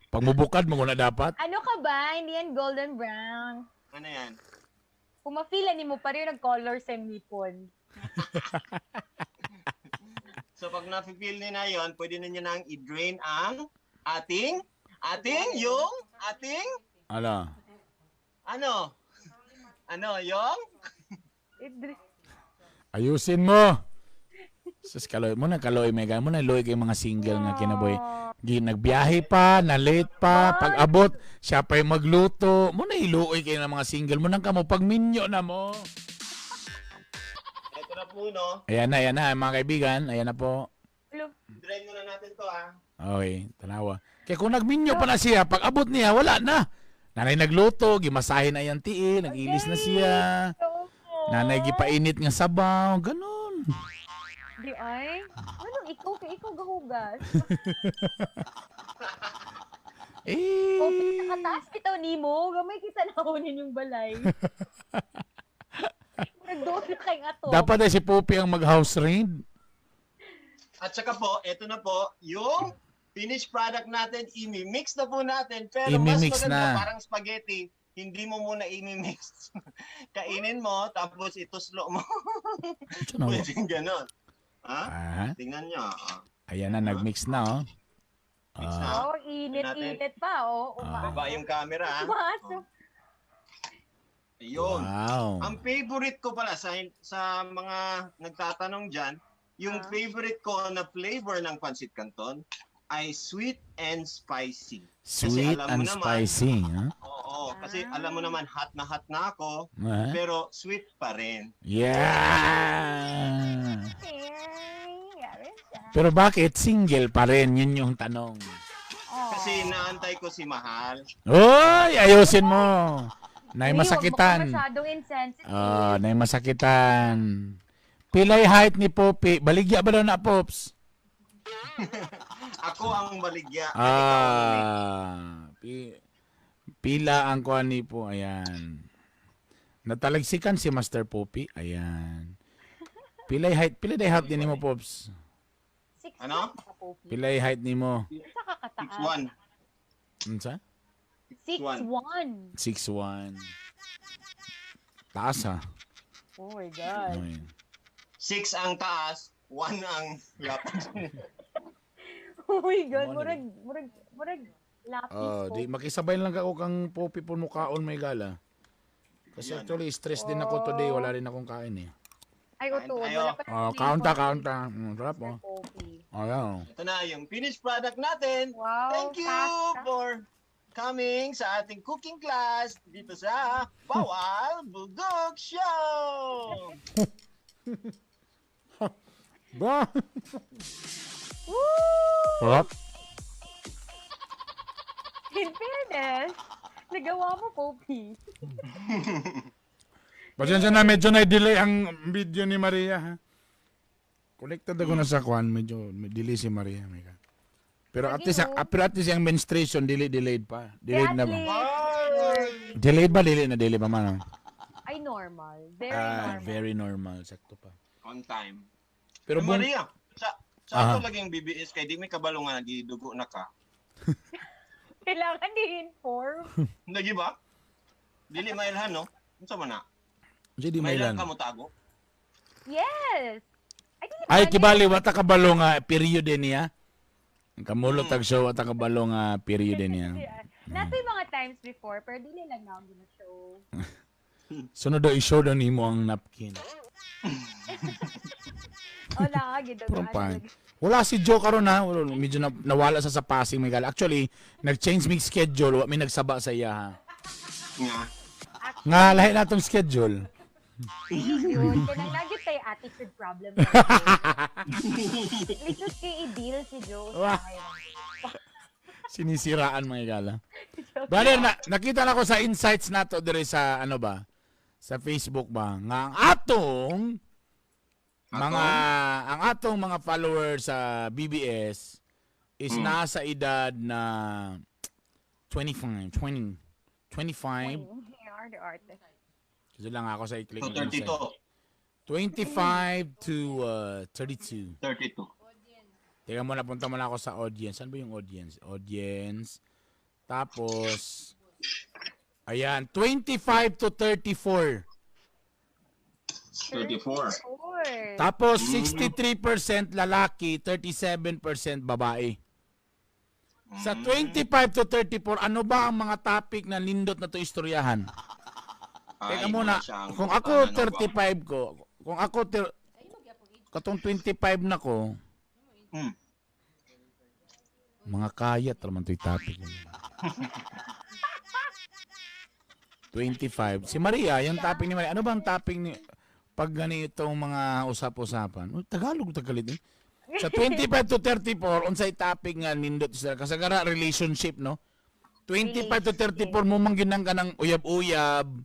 Pag mubukad, mo na dapat. Ano ka ba? Hindi yan golden brown. ano yan? Kung mafeel ni mo, pareho nag-color sa ngipon. So, pag nafe-feel niyo na yon, pwede na niyo nang i-drain ang ating, ating, yung, ating, Ala. ano? Ano, yung? Ayusin mo! Sus, kaloy mo na, kaloy, mega. Mo na, loy kay mga single nga kinaboy. Gi, nagbiyahe pa, na late pa, pag abot, siya pa'y magluto. Mo na iluoy kayo ng mga single. Mo nang kamo, pagminyo na mo. Ito na po, no? Ayan na, mga kaibigan. Ayan na po. Hello. Drain muna natin to, ah. Okay, tanawa. Kaya kung nagminyo pa na siya, pag abot niya, wala na. Nanay nagluto, gimasahe na iyang tiil, nag-ilis na siya. Nanay gipainit nga sabaw, ganun. Di ay. Anong ikaw kay ikaw gahugas? Eh. O pinakataas bitaw nimo, gamay kita nahunin yung balay. Murag doon na kay ato. Dapat ay si Poppy ang mag-house raid. At saka po, ito na po, yung finished product natin, imi-mix na po natin. Pero mas Imi-mix maganda, na. parang spaghetti, hindi mo muna imi-mix. Kainin mo, tapos ituslo mo. Ano na? Pwede ganon. Ha? Ah, Tingnan nyo. Ah. ayan na, nag-mix na oh. Mix na. Ah, Oh, init-init pa oh. Ah. Baba yung camera. Ha? Umaasok. Ayun. Wow. Ang favorite ko pala sa mga nagtatanong dyan, yung favorite ko na flavor ng pancit canton ay sweet and spicy. Kasi Sweet alam mo and naman- spicy. Huh? Oo, kasi alam mo naman hot na ako, Ah. pero sweet pa rin. Yeah. Meron siya. Pero bakit single pa rin? Yun yung tanong. Oh. Kasi naantay ko si Mahal. Uy, ayusin mo. Nay Uy, wag mo masakitan. ka masyadong insensitive. Ah, nay masakitan. Pilay height ni Poppy. Baligya ba daw na, Pops? Ako ang baligya. Ah, pila ang kuan ni po. Ayan. Natalagsikan si Master Poppy. Ayan. Pilay height, pilay day height din mo, Pops. Six Ano? one ka, Poppy. Pilay height nimo. Sa kakataas. 6'1". Unsa? 6'1". 6'1". Taas ha. Oh my God. Okay. 6 ang taas, 1 ang lapad. Oh my God. Ano Murag, murag, murag lapis Oh, di po. makisabay lang ako kang Poppy po mukaon may gala. Kasi Yan. actually stress din ako today, wala rin akong kain eh. Ay, Kain utuod. tayo. Wala pa Oh, kaunta, kaunta. Sarap oh. Poppy. Ayan. Ito na yung finished product natin. Wow. Thank you pasta. for coming sa ating cooking class dito sa Bawal Bugok Show! Ba. Woo! Sarap. In fairness, nagawa mo, Poppy. Pasensya na, medyo na-delay ang video ni Maria ha. Connected ako na sa kwan, medyo may delay si Maria. May ka. Pero at least, Lagi, oh. ah, pero at least ang menstruation delay delayed pa. Delayed Kaya na at ba? least, Delayed ba? Delay na delay pa man. Oh? ay, normal. Very Ah, normal. very normal. Sakto pa. On time. Pero Pero bung, Maria, sa Aha. ato laging BBS kay di may kabalo nga nagidugo na ka. Kailangan di-inform. Lagi ba? Dili mailhan no? Unsa man na? Unsa di May lang mailan? ka mo tago. Yes. Ay, dili Ay ba, kibali wata kabalo nga period din niya. Kamulot tag show wata kabalo nga period din niya. Nato'y mga times before, pero dili lang na ako gina-show. Sunod daw i-show daw nimo ang napkin. Wala ka, gidagaan. Purong pangit. Wala si Joe karon ha. Wala, medyo nawala sa passing may gala. Actually, nag-change mig schedule, wa mi nagsaba sa iya ha. Nga. Nga lahi na atong schedule. Yun, kanang lagi tayo attitude problem. Lisod kay i-deal si Joe. Wah. Sinisiraan mga gala. Brother, nakita na ko sa insights nato dire sa ano ba? Sa Facebook ba nga ang atong mga ang atong mga followers sa BBS is nasa edad na 25, 20, 25. Arte, arte. Kasi lang ako sa i-click So, ng insight. 32. 25 to 32. 32. Teka muna, punta muna ako sa audience. Saan ba yung audience? Audience. Tapos, ayan, 25 to 34. 34. Four. Tapos, 63% lalaki, 37% babae. Sa 25 to 34, ano ba ang mga topic na nindot na to istoryahan? Ay, Teka muna, wala siyang kung ako ano ba? 35 ko, kung ako katong 25 na ko, mga kayat naman to'y topic. 25. Si Maria, yung topic ni Maria. Ano ba ang topic ni pag ganitong mga usap-usapan? Uy, Tagalog, Tagalog eh. Sa 25 to 34, unsay topic nga nindot sila? Kasagara, relationship, no? 25 to 34 mo man ginang ka ng uyab-uyab. Kung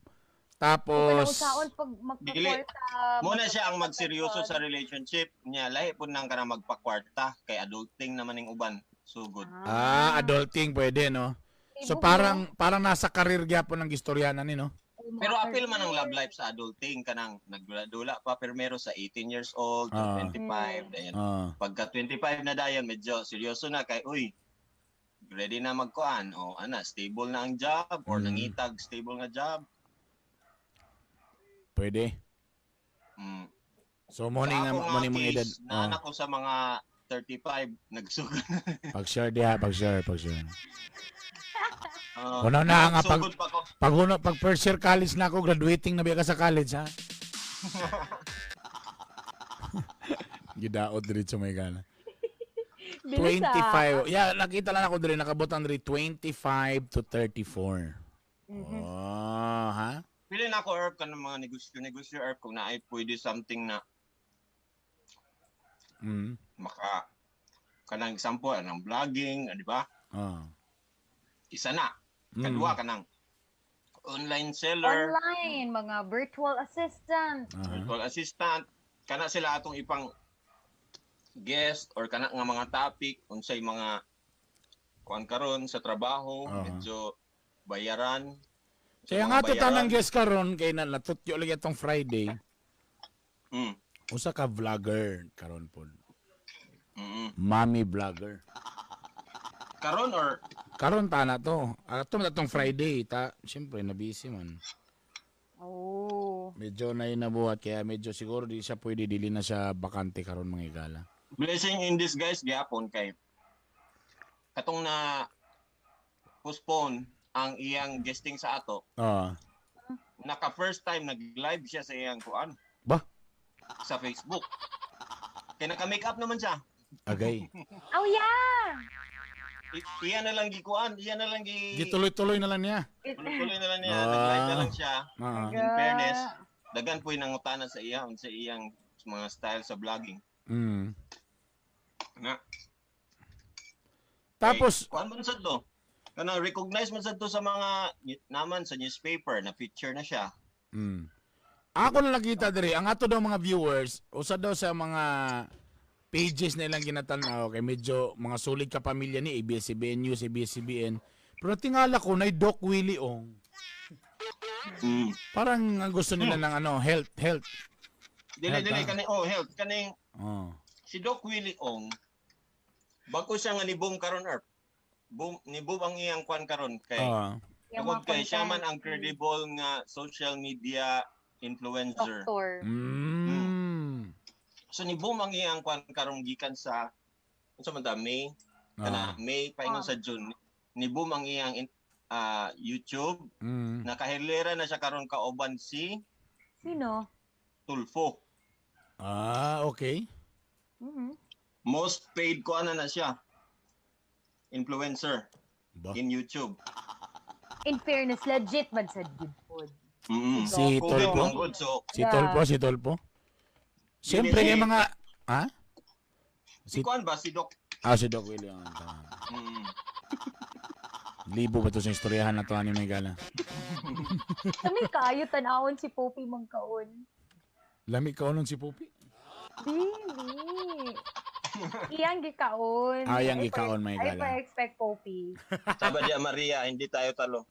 Tapos, usaon pag Dili. magpa-kwarta. Muna siya ang magseryoso sa relationship niya. Lahi po nang ka na magpakwarta kay adulting naman ning uban. Sugod. Ah, adulting pwede, no? So parang parang nasa career gyapon ng gistoryanan ni, no? Pero apil man ang love life sa adulting kanang nagdula pa primero sa 18 years old to 25 dayon. Pagka 25 na dayon medyo seryoso na kay uy ready na magkuan o ana stable na ang job or nangitag stable nga job. Pwede. So mo Sa ni nga ako mo ni mga edad. case, naan ako sa mga 35 nagsugod. Pag-share diha, pag-share, pag-share. Una na nga pag nagsugod pa ko. pag una pag first year college na ako, graduating na biya ka sa college, ha? Gidaot diretso may gana. 25. Yeah, nakita lang ako dire nakabotang dire 25 to 34. Oh, ha? Pili na ako Erp kanang mga negosyo-negosyo Erp kung naay pwede something na maka kanang example anang vlogging, di ba? Isa na. Kadua kanang online seller, Online, mga virtual assistant. Virtual assistant, kana sila atong ipang guest or kana nga mga topic unsay mga kuan karon sa trabaho, medyo bayaran. Sa Kaya mga nga to bayaran. tanang guest karon kay na natutyo lagi atong Friday. Usa ka vlogger karon pod. Mommy vlogger. Karon or karon ta na to. Ato man atong Friday ta siyempre na busy man. Oh. Medyo na nabuhat kaya medyo siguro di siya pwede dili na siya bakante karon mga igala. Blessing in disguise gyapon kay katong na postpone ang iyang guesting sa ato. Naka first time nag-live siya sa iyang kuan. Ba? Sa Facebook. Kay naka-makeup naman siya. Agay. Oh yeah. Iya na lang gikuan, iya na lang gi Gituloy-tuloy na lang niya. Tuloy-tuloy na lang niya, nag-live na lang siya. In fairness, dagan po'y nangutana sa iya unsa iyang mga style sa vlogging. Na. Tapos, kuan man sad to. Kana recognize man sad to sa mga naman sa newspaper na feature na siya. Ako na nakita diri, ang ato daw mga viewers, usa daw sa mga pages na ilang ginatan-aw kay medyo mga sulit ka pamilya ni ABS-CBN News, ABS-CBN. Pero tingala ko na Doc Willie Ong. Parang ang gusto nila ng ano, health, health. Dili, Health, dili ah. kani oh health kaning Oh. si Doc Willie Ong bago siya nga ni boom karon Erp. Boom ni boom ang iyang kwan karon kay Yung tungod mga kay siya man content. ang credible nga social media influencer. Doctor. So ni boom ang iyang kuan karong gikan sa unsa man ta, May kana May paingon sa June ni boom ang iyang YouTube. Nakahilera na siya karon kauban si Sino? Tulfo. Ah, okay. Most paid kuan na siya. Influencer Ba? in YouTube. In fairness, legit man sad good food. Si COVID Tulfo? man gud, so Si Tulfo, si Tulfo. Siyempre kay mga ha? si kuan ba si Doc? Ah, si Doc William. Tama. Libo ba to sa istoryahan na to ani may gala? Kami kaayo tan-awon si Poppy mangkaon. Lami ka si Poppy? Dili. Iyang gikaon. Ah, iyang gikaon, may I gala. pa expect Poppy. Sabi diya Maria, hindi tayo talo.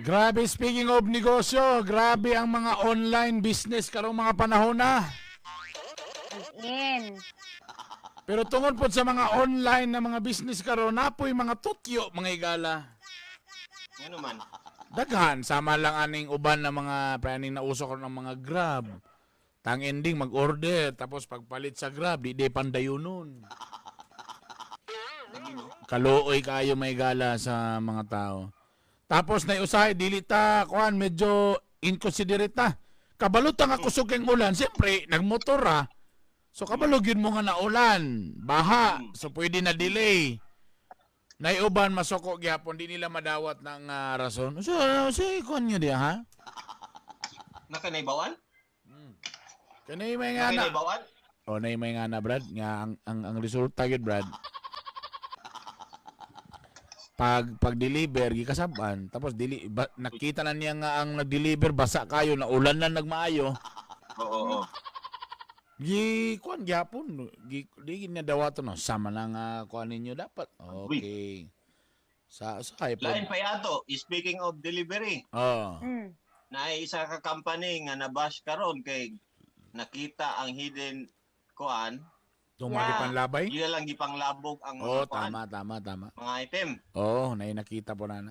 Grabe, speaking of negosyo, grabe ang mga online business karong mga panahon na. As in. Pero tungod po sa mga online na mga business karon, napoy mga tutyo, mga igala. Ano man? Daghan, sama lang aning uban na mga praning nauso karon ng mga Grab. Tang ending mag-order tapos pagpalit sa Grab, di pandayunon. Kaluoy kaayo may gala sa mga tao. Tapos na usahay dili ta kuan medyo inconsiderate ta. Kabalo ta nga kusog kang ulan, siyempre nagmotor ra. So kabalo gyud mo nga naulan, baha, so pwede na delay. Naiuban masoko gyapon di nila madawat ng rason. So si kuan nyo diha ha? Nakanaybawan? Kanay may nga na. Nakanaybawan? O nay may nga na Brad nga ang resulta gyud Brad. Pag deliver gikasaban tapos dili ba, nakita na niya nga ang nag-deliver basa kayo na ulan na nagmaayo. Oo. Gi kuan gyapon gi di niya dawaton no sama na nga kuan ninyo dapat. Okay. Sa usahay po. Lain pa yato, speaking of delivery. Oh. Na isa ka company nga nabash karon kay nakita ang hidden kuan. Tumagi yeah. Panlabay? Gila lang gipanglabog ang mga oh, kuan, tama, tama. Mga item. Oo, oh, nakita po na.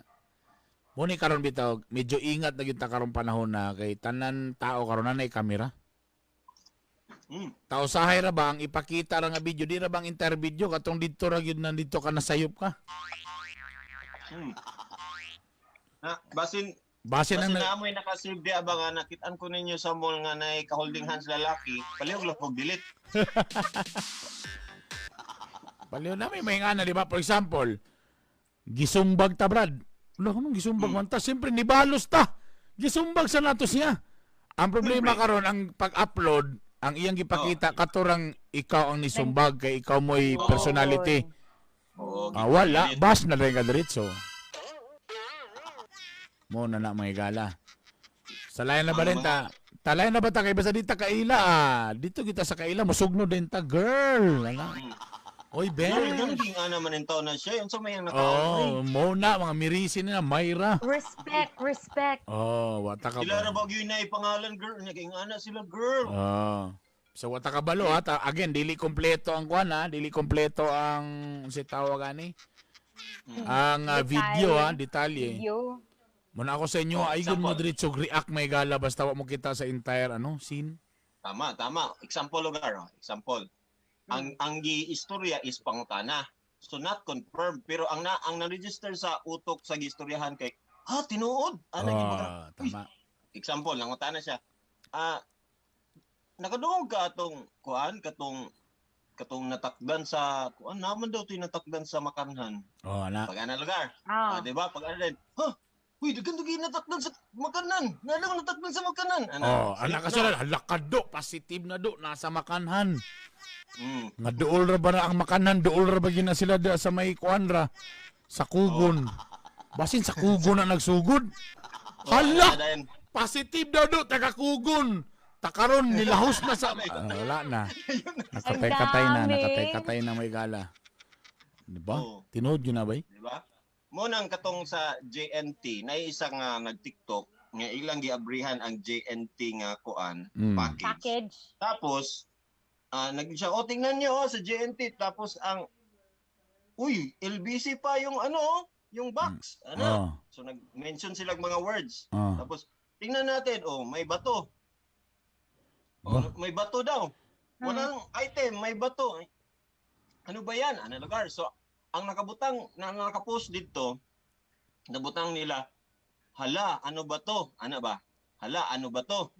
Muni karon bitaw, medyo ingat na gyud ta karon panahon na kay tanan tao karon na kamera. Tao sahay ra ba ang ipakita ra nga video, di ra bang entire video katong didto ra gyud nandito ka nasayop ka. Na, basin ang naamoy nakasave di ba nga nakitaan ko ninyo sa mall nga nay ka-holding hands lalaki, palihog lang kog delete. Palihog na may nga na, di ba? For example, gisumbag ta Brad. Wala anong gisumbag man ta? Siyempre nibalos ta. Gisumbag sa nato siya. Ang problema karon ang pag-upload, ang iyang gipakita katurang ikaw ang nisumbag kay ikaw mo'y personality. Oo. Wala, bas na rin ka diretso. Mo na na mga gala. Sa lain na ba rin ta? Talayan na ba ta kay basta dita kaila ah. Dito kita sa kaila musugno din ta girl. Ana. Oy Ben. Yung ging ana man in taon na siya, unsa may ang nakaon. Oh, mo na mga mirisi na Mayra. Respect, respect. Oh, wata ka Sila ba? ra ba gyud na ipangalan girl nya kay ana sila girl. Oh. So wata ka balo ha. Again, dili kompleto ang kuan ha, dili kompleto ang si tawag ani. Ang video ha, detalye. Video. Muna ako sa inyo, Oh, ay gud mo example. diretso react may gala basta wa mo kita sa entire ano scene. Tama, tama. Example lugar, oh. Example. Ang gi-istorya is pangutana. So not confirmed pero ang na ang na-register sa utok sa giistoryahan kay ha tinuod. Ana Oh, tama. Example, nangutana siya. Nakadungog ka atong kuan katong natakdan sa kuan naman daw to'y natakdan sa makanhan. Oh, ana. Pag ana lugar. Di ba? Pag ana din, ha? Uy, daghan daghan natakdan sa makanan. Nalang natakdan sa makanan. Ana. Oh, ana kasi hala ka do, positive na do nasa makanhan. Nga duol ra ba na ang makanan, duol ra ba gyud na sila da sa may kuan ra sa kugon. Basin sa kugon na nagsugod. Hala! Positive daw do taga kugon. Takaron nilahos na sa wala na. Nakatay-katay na, nakatay-katay na may gala. Di ba? Oh. Tinuod yun na bay? Di ba? Mo nang katong sa JNT, na isa nga nag-TikTok nga ilang giabrihan ang JNT nga kuan package. Package. Tapos nag siya, oh tingnan niyo oh, sa JNT tapos ang uy, LBC pa yung ano, Yung box, ano? So nag-mention sila mga words. Tapos tingnan natin, oh, may bato. Oh, Ba? may bato daw. Walang item, may bato. Ano ba yan? Ano lugar? So, ang nakabutang, na nakapost dito, nabutang nila, "Hala, ano ba to?" Ano ba? "Hala, ano ba to?"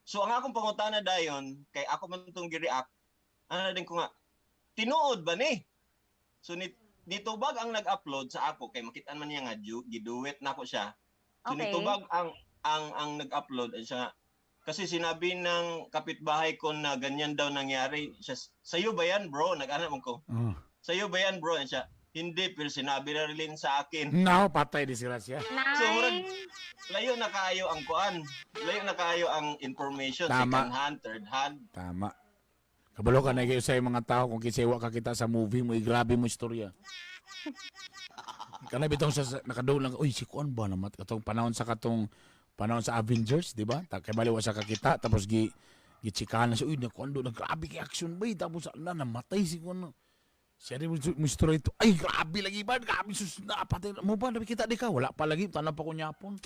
So, ang akong pangutana dayon, kay ako man tong gi-react, ano din ko nga, "Tinuod ba ni?" So, nitubag ang nag-upload sa ako, kay makita man niya nga, giduet na ko siya. So, nitubag ang nag-upload, ay siya nga, "Kasi sinabi ng kapitbahay ko na ganyan daw nangyari." Siya, "Sa'yo ba yan, bro?" Nag-ana man ko. "Sa'yo ba yan, bro?" And siya, "Hindi, pero sinabi na rin sa akin." Now, patay disgrasya. Nice. So, layo na kaayo ang kuan. Layo na kaayo ang information. Tama. Second hand, third hand. Tama. Kabalo ka na kayo sa mga tao kung kisewa ka kita sa movie mo, grabe mo istorya. Kana bitong sa nakaduol lang, uy, si kuan ba namat katong panahon sa Avengers, di ba? Ta kay baliwa sa kakita tapos gitsikahan na siya, uy, nakuan do, grabe kay action ba, tapos na namatay si kuan. Siya rin mo istorya ito. Ay, grabe lagi ba? Grabe sus na patay mo ba kita di ka wala pa lagi tanan pa ko nyapon.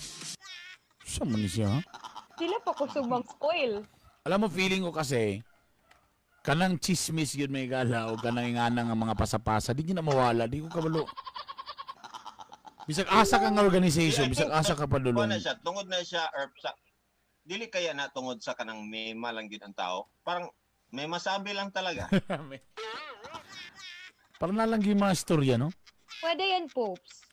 Sa man ni siya, ha? Sila pa kusog mag-spoil. Alam mo, feeling ko kasi, kanang chismis yun may gala o kanang ingana nga mga pasapasa, di yun na mawala, di ko kabalo. Bisag asa ka nga organization, bisag asa ka pa Kuan dulong. na siya, tungod na siya or sa dili kaya na tungod sa kanang may lang gyud ang tao. Parang may masabi lang talaga. Parang nalang yung mga istorya, no? Pwede yan, Popes.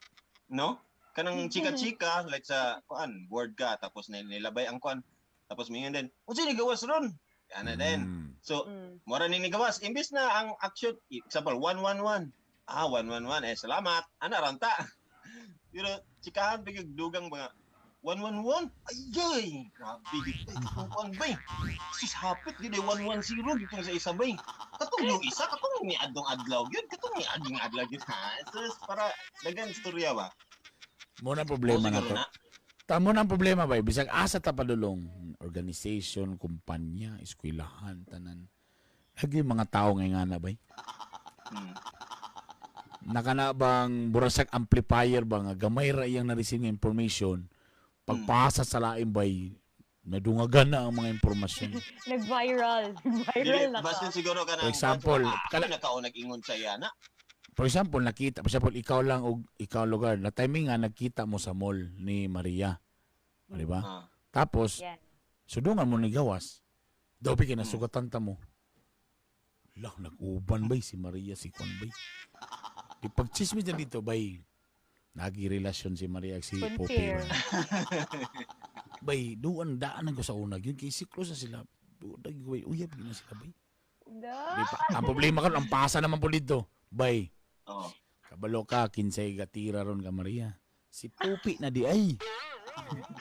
No? Kanang chika-chika like sa kuan, board ka tapos nilabay ang kuan. Tapos mingon din, "Unsa ni gawas ron?" Ana din. So, mora ni gawas imbes na ang action, example 111. Ah, 111 eh salamat. Ana ranta. Pero chikahan bigig dugang mga 111. Ayay, grabe gid. Ay, katong kuan bay. Sus hapit gid eh, 110 gid sa isa bay. Katong yung isa katong ni adtong adlaw gyud, katong ni ading adlaw gyud. Ha, sus para dagan istorya ba. Mo na problema Oo, na siguro to. na. Tamo na ang problema ba? Bisag asa ta padulong, organization, kumpanya, eskwelahan, tanan. Lagi yung mga tao nga na bay. Nakana bang burasak amplifier ba nga gamay ra iyang na-receive nga information pagpasa sa lain bay nadungagan na ang mga impormasyon. Nag-viral. Nag-viral Dili, na basta ka. siguro ka For example, kala na kao nag-ingon sa iya na. For example, nakita, for example, ikaw lang og ikaw lugar, na timing nga nagkita mo sa mall ni Maria. O, di ba? Tapos, sudungan mo ni gawas. Daw kay nasugatan ta mo. Lah, nag-uban bay si Maria si Kwan bay. Di pag chismis dyan dito bay, nagi relasyon si Maria ag si Poppy. Confirm. Bay, duan daan ko sa una yun kay si close na sila. Duan bay, uyab gyud na sila bay. Da. Di pa, ang problema karon ang pasa naman po dito. Bay. Oo. Kabalo ka kinsay gatira ron ka Maria. Si Pupi na di ay.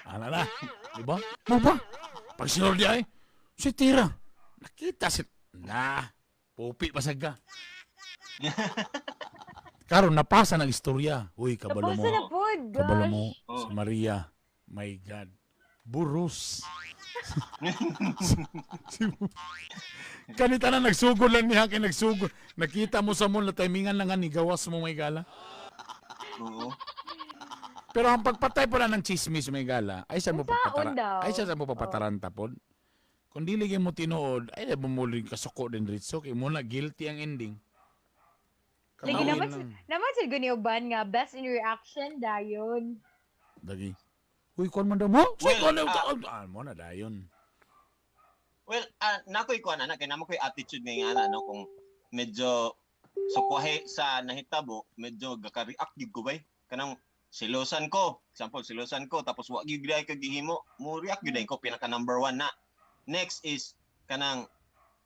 Ana na, di ba? Mo ba? Pag sinor di ay, si tira. Nakita si na Pupi basag ka. Karon napasa ng istorya. Uy, kabalo mo. Napasa na po, Kabalo gosh. mo si Maria. My God. Burus. Kanita na nagsugod lang niya kay nagsugod. Nakita mo sa mall na timingan lang nga ni gawas mo may gala. Oo. Pero ang pagpatay pala ng chismis may gala, ay saan mo Unsaon papatara? daw? Ay saan mo papataranta pod? Kung dili gyud mo tinuod, ay mo mo rin kasuko din ritso kay mo na guilty ang ending. Lagi Kamawin naman, lang. naman sa Gunioban nga, best in reaction, dayon. Dagi. Uy, kuan man daw mo? Uy, Well, kuan daw. Ah, mo na dayon. Well, nakoy kuan ana kay namo koy attitude nga ana no kung medyo sukwahe sa nahitabo, medyo gaka-react gyud ko bay. Kanang silosan ko, example silosan ko tapos wa gyud gyud ka gihimo, mo react gyud ko pinaka number one na. Next is kanang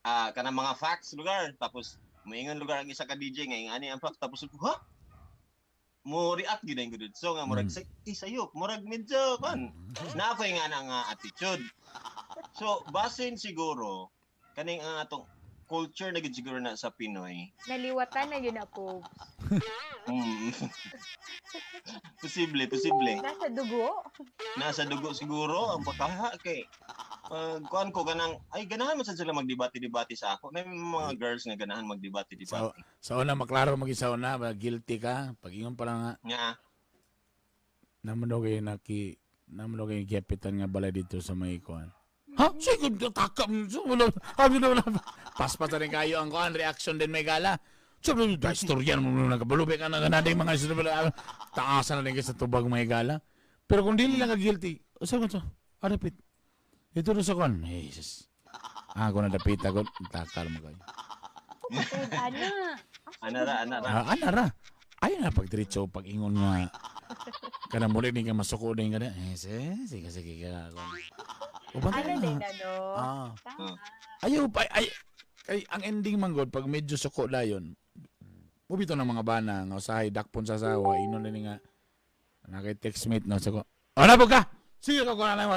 kanang mga facts lugar tapos moingon lugar ang isa ka DJ nga ingani ang facts tapos ha mo react gyud ko dud. So nga murag sayo, murag medyo kan. Na ako nga na nga attitude. So basin siguro kaning ang atong culture na gyud siguro na sa Pinoy. Naliwatan na yun na, Popes. Posible, posible. Nasa dugo? Nasa dugo siguro ang pagkaha kay kuan ko ganang ay ganahan man sad sila magdebate-debate sa ako. May mga girls nga ganahan magdebate-debate. Sa una maklaro maging sa una, ba, guilty ka. Pag ingon pa lang nga, Nga. Naman daw kayo naki naman daw kayo gihapitan nga balay dito sa may kuan. Ha? Sige, takam. Wala, wala, wala. Paspas na rin kayo ang kuan, reaction din may gala. Sabi, istorya mo na nagkabalubi ka na ganading mga istorya. Taasan na rin kayo sa tubag may gala. Pero kung dili lang ka guilty, sa ko to, arapit. Ito na sa kuan. Jesus. Ako na dapit ako, takal mo kayo. Ana. Ana ra, ana ra. Ah, ana ra. Ay na pagdiretso pag ingon nga kanang muli ni ka masuko din ka na. Eh, sige, sige, sige ka. Uban Ana na. din na, no? Ah. Tama. Ayaw pa ay kay ang ending man god pag medyo suko dayon. Mubito ng mga bana nga usahay dakpon sa asawa inon na ni nga nakay textmate no sako. Ana po ka. Sige ko na lang.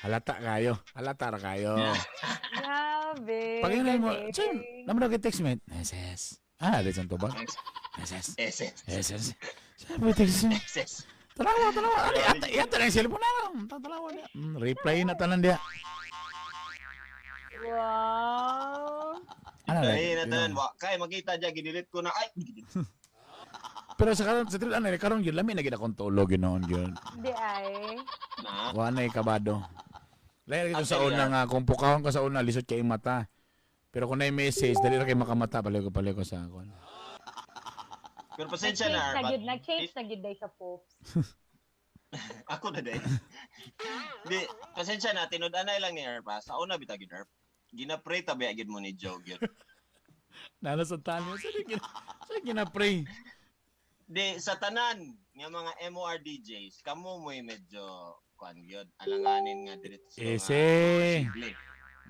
Halata kayo. Halata ra kayo. Grabe. Pag ingon mo, galing. "Sir, naman na kay textmate." SS. Ah, di sa tubag. SS. SS. SS. Sabi text. SS. Tanawa, tanawa. Ano, yata, yata na yung cellphone na lang. Tanawa na. Reply na tanan diya. Wow. Ano na? Ay, na tanan wa kay makita diya gidelete ko na ay. Pero sa karon sa trip ano karon gyud lami na gid akong tulog ginoon gyud. Di ay. Na. Wa na kabado. Lahi ra sa Actually, una nga kung pukahon ka sa una lisod kay mata. Pero kung naay message dali ra kay makamata balik ko sa akon. Pero pasensya na, Nag-change na Arbat. gid, nag-change na gid day sa Pops. Ako na day. Di, pasensya na, tinud-anay lang ni Erp. ha. Sa una bitag gid Erp. Gina-pray tabi gid mo ni Joe gyud. Nala sa tali. Sa gina pray. Di sa tanan nga mga MOR DJs, kamo mo'y medyo kuan gyud, alanganin nga diretso. nga Ese. posible.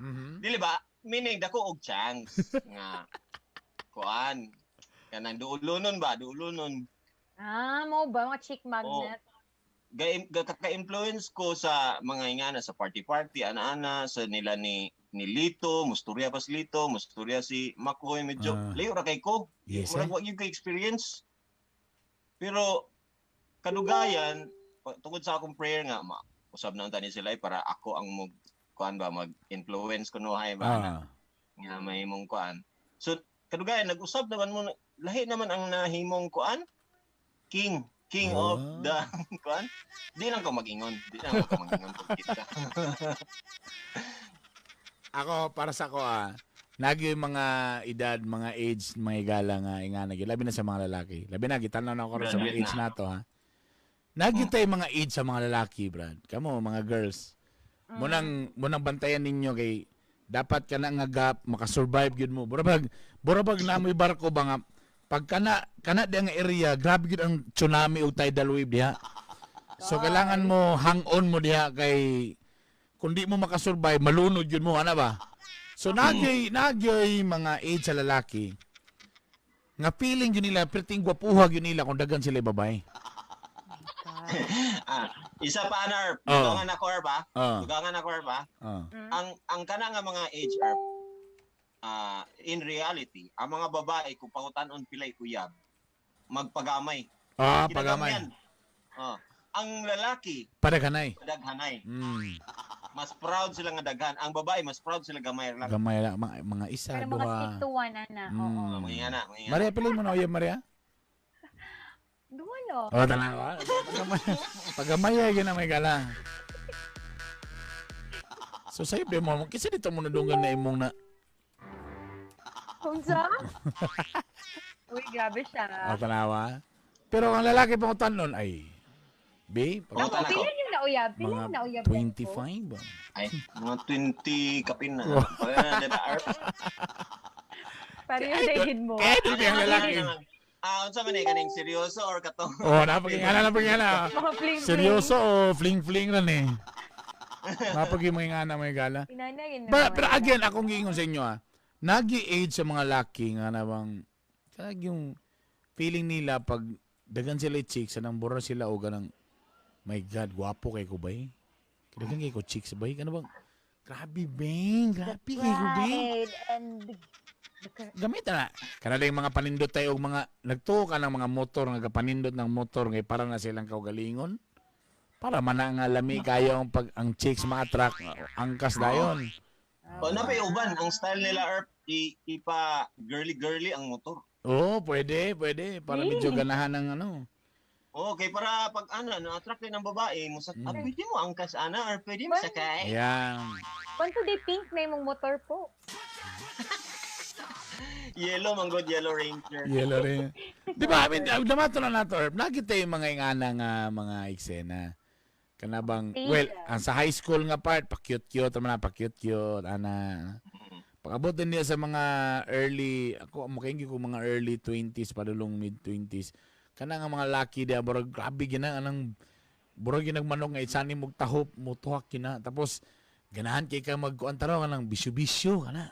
Mhm. Dili ba? Meaning dako og chance nga kuan kanang duulunon ba, duulunon. Ah, mo ba? Mga chick magnet. Ga, kaka-influence ko sa mga ingana sa party-party, ana-ana sa nila ni Lito, musturya pa si Lito, musturya si Makoy, medyo layo ra kay ko. Yes. Eh. Murag wa gyud ko experience. Pero kadugayan tungod sa akong prayer nga ma usab na unta ni sila eh, para ako ang mag kuan ba mag-influence kunuhay ba na, nga mahimong kuan. So kadugayan nag-usab naman mo lahi naman ang nahimong kuan king of the kuan. Di lang ko mag-ingon, di lang ko mag-ingon pag kita. Ako para sa ako nagi yung mga edad, mga age, mga igala nga ingana gyud. Labi na sa mga lalaki. Labi na gitan-aw na ako karon sa mga Graduate age na. nato ha. Nagi tayo mga age sa mga lalaki, Brad. Kamo mga girls. Munang bantayan ninyo kay dapat kana nga gap makasurvive gyud mo. Burabag namoy barko ba nga pag kana kana di nga area, grabe gyud ang tsunami ug tidal wave diha. So kailangan mo hang on mo diha kay kung di mo makasurvive, malunod yun mo, ano ba? So nagyoy mga age sa lalaki nga feeling yun nila, perting gwapuha yun nila kung dagan sila babae. Isa pa ana Erp. Oh. Dugangan ako Erp ha. Dugangan ako Erp ha. Ang kana nga mga age Erp, in reality, ang mga babae kung pangutan-on pilay uyab, magpagamay. Pagamay. Ang lalaki Padaghanay. padaghanay. Mas proud sila nga daghan. Ang babae mas proud sila gamay lang. Gamay lang mga isa, Pero mga duha. stick to one, ana. Oo. Mga ingana, mga ingana. Maria, pili mo na uyab, Maria. Duha no. Oh, tanawa. Pagamay ay yun ang may gala. So sa'yo, di mo, kasi dito mo nadunggan na imong na. Unsa? Uy, grabe siya. Oh, tanawa. Pero ang lalaki pang nun ay, B, Oh, pag, tanaw. Pila yung nauyab? Pila mga yung nauyab? 25 ba? Ay, mga 20 kapin na. Wala na, di ba, Erp? Pareho na mo. Kaya idol ba yung lalaki? Unsa man eh, kaning seryoso or katong Oh, napagingana, napagingana. Mga fling-fling. Seryoso o fling-fling rin eh. Napagingana may gala. Inana, yun But, pero again, akong giingon sa inyo nagi-age sa mga laki nga nabang, kag yung feeling nila pag dagan sila chicks, anang bura sila o ganang, my God, gwapo kay ko ba eh? Dagan kay ko chicks ba eh? Ano bang, grabe beng, grabe kay ko beng. And Gamit na. Kanala yung mga panindot tayo og mga nagtuo ka ng mga motor nga kapanindot ng motor ngay para na silang kaugalingon. Para man na nga lami kayo ang pag ang chicks ma-attract angkas dayon. O na pay uban ang style nila Erp ipa girly girly ang motor. Oo, pwede, pwede para medyo ganahan ng ano. Okay, para pag ano, na-attract din ng babae, mo sa, ah, pwede mo angkas ana or pwede mo sakay. Ayan. Kwanto di pink na imong motor po. Yellow, manggod, Yellow Ranger. Yellow rin. Di ba? I mean, namato na nato, Herb. Nakita yung mga ingana nga mga eksena. Kanabang, well, ang sa high school nga part, pa-cute-cute, naman na, pa-cute-cute, ana. Pag-abot din niya sa mga early, ako, makainggi ko mga early 20s, padulong mid-20s. Kana nga mga laki diya, burag, grabe gina, anang, burag ginag manok nga isani mong tahop, mutuhak gina. Tapos, ganahan kay ka magkuan taraw, kanang bisyo-bisyo, kana.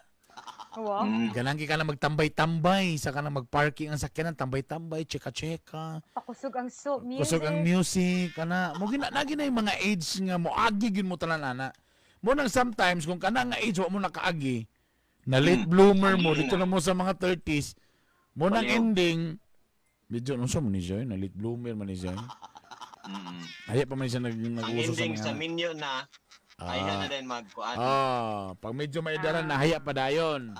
Wow. Ganahan kay ka na magtambay-tambay, sa kana magparking ang sakyanan, tambay-tambay, cheka-cheka. Pakusog ang soap music. Kusog ang music, kana. Mo gina na gina yung mga age nga mo agi gyud mo tanan ana. Mo nang sometimes kung kana nga age wa mo nakaagi, na late bloomer mo dito na mo sa mga 30s, mo nang ending medyo unsa man ni siya, na late bloomer man ni siya. Ay pa man siya Ang nag-uso sa ending mga sa minyo na, ay na din magkuan. Ah, pag medyo may edaran na haya pa dayon.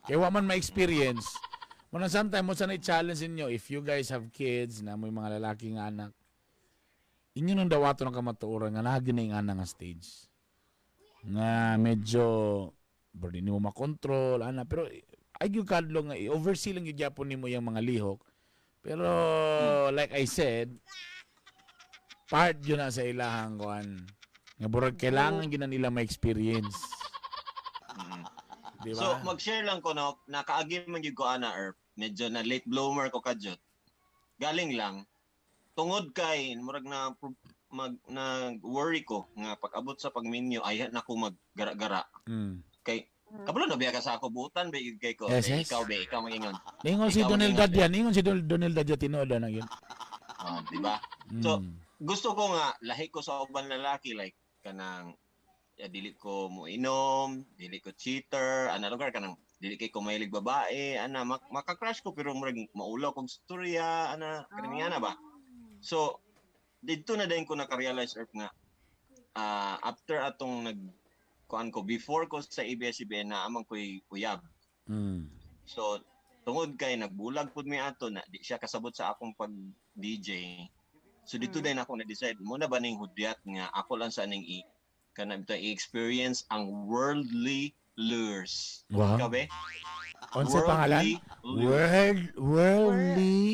Kaya wa man ma-experience. Mo nang sometimes mo sana i-challenge ninyo if you guys have kids na may mga lalaki nga anak. Inyo nang dawato ng kamatuoran nga nagi na yung anak nga stage. Nga medyo bro, di nimo makontrol ana pero ay gyud kadlo nga i-oversee lang gyud gyapon nimo yung mga lihok. Pero like I said, part yun na sa ilahang kuan. Nga burag kailangan gyud na nila ma-experience. Di ba? So, mag-share lang ko no, nakaagi man gyud ko ana or medyo na late bloomer ko kadyot. Galing lang tungod kay murag na mag nag-worry ko nga pag-abot sa pagminyo ay na ko maggara-gara. Kay kabalo na biya ka sa ako butan ba gyud kay ko. Yes, Eh, yes. Ikaw ba ikaw mangingon. Ingon si Ikaw Donald mangingon. Dadyan, ingon si Donald Dadyan tinuod na gyud. Ah, di ba? So, gusto ko nga lahi ko sa uban lalaki like kanang ya, dili ko mo inom, dili ko cheater, ana lugar kanang dili kay ko mahilig babae, ana maka-crush ko pero murag maulaw kog storya, ana kanang nga na ba. So didto na din ko naka-realize Erp nga after atong nag kuan ko before ko sa ABS-CBN na amang ko'y uyab. So tungod kay nagbulag pud mi ato na di siya kasabot sa akong pag DJ. So dito din ako na-decide mo na ba ning hudyat nga ako lang sa ning i kanang ito i-experience ang worldly lures. Wow. Ikaw be? Unsa pangalan? Worldly lures. Worldly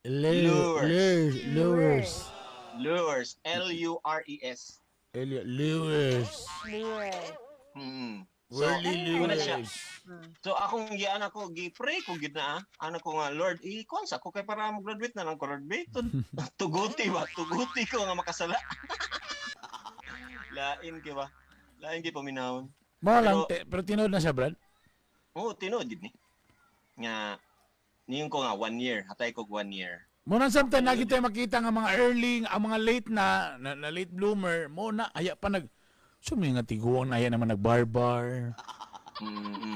Lures. Lures. Lures. L U R E S. Lures. Lures. So, Worldly muna siya. lures. So akong gian ako gi-pray ko gid na ah. Ana ko nga Lord, i-kuan sa ko kay para mo-graduate na lang ko Lord be. Tuguti ba? Tuguti ko nga makasala. Lain kay ba? Lain kay paminawon. Mo lang pero tinuod na siya, Brad. Oo, tinuod gid ni. Nga niyon ko nga 1 year, hatay ko 1 year. Mo nang sometimes lagi tayo makita nga mga early, ang mga late na, na late bloomer, mo na aya pa nag so may nga tiguang na aya naman nagbarbar.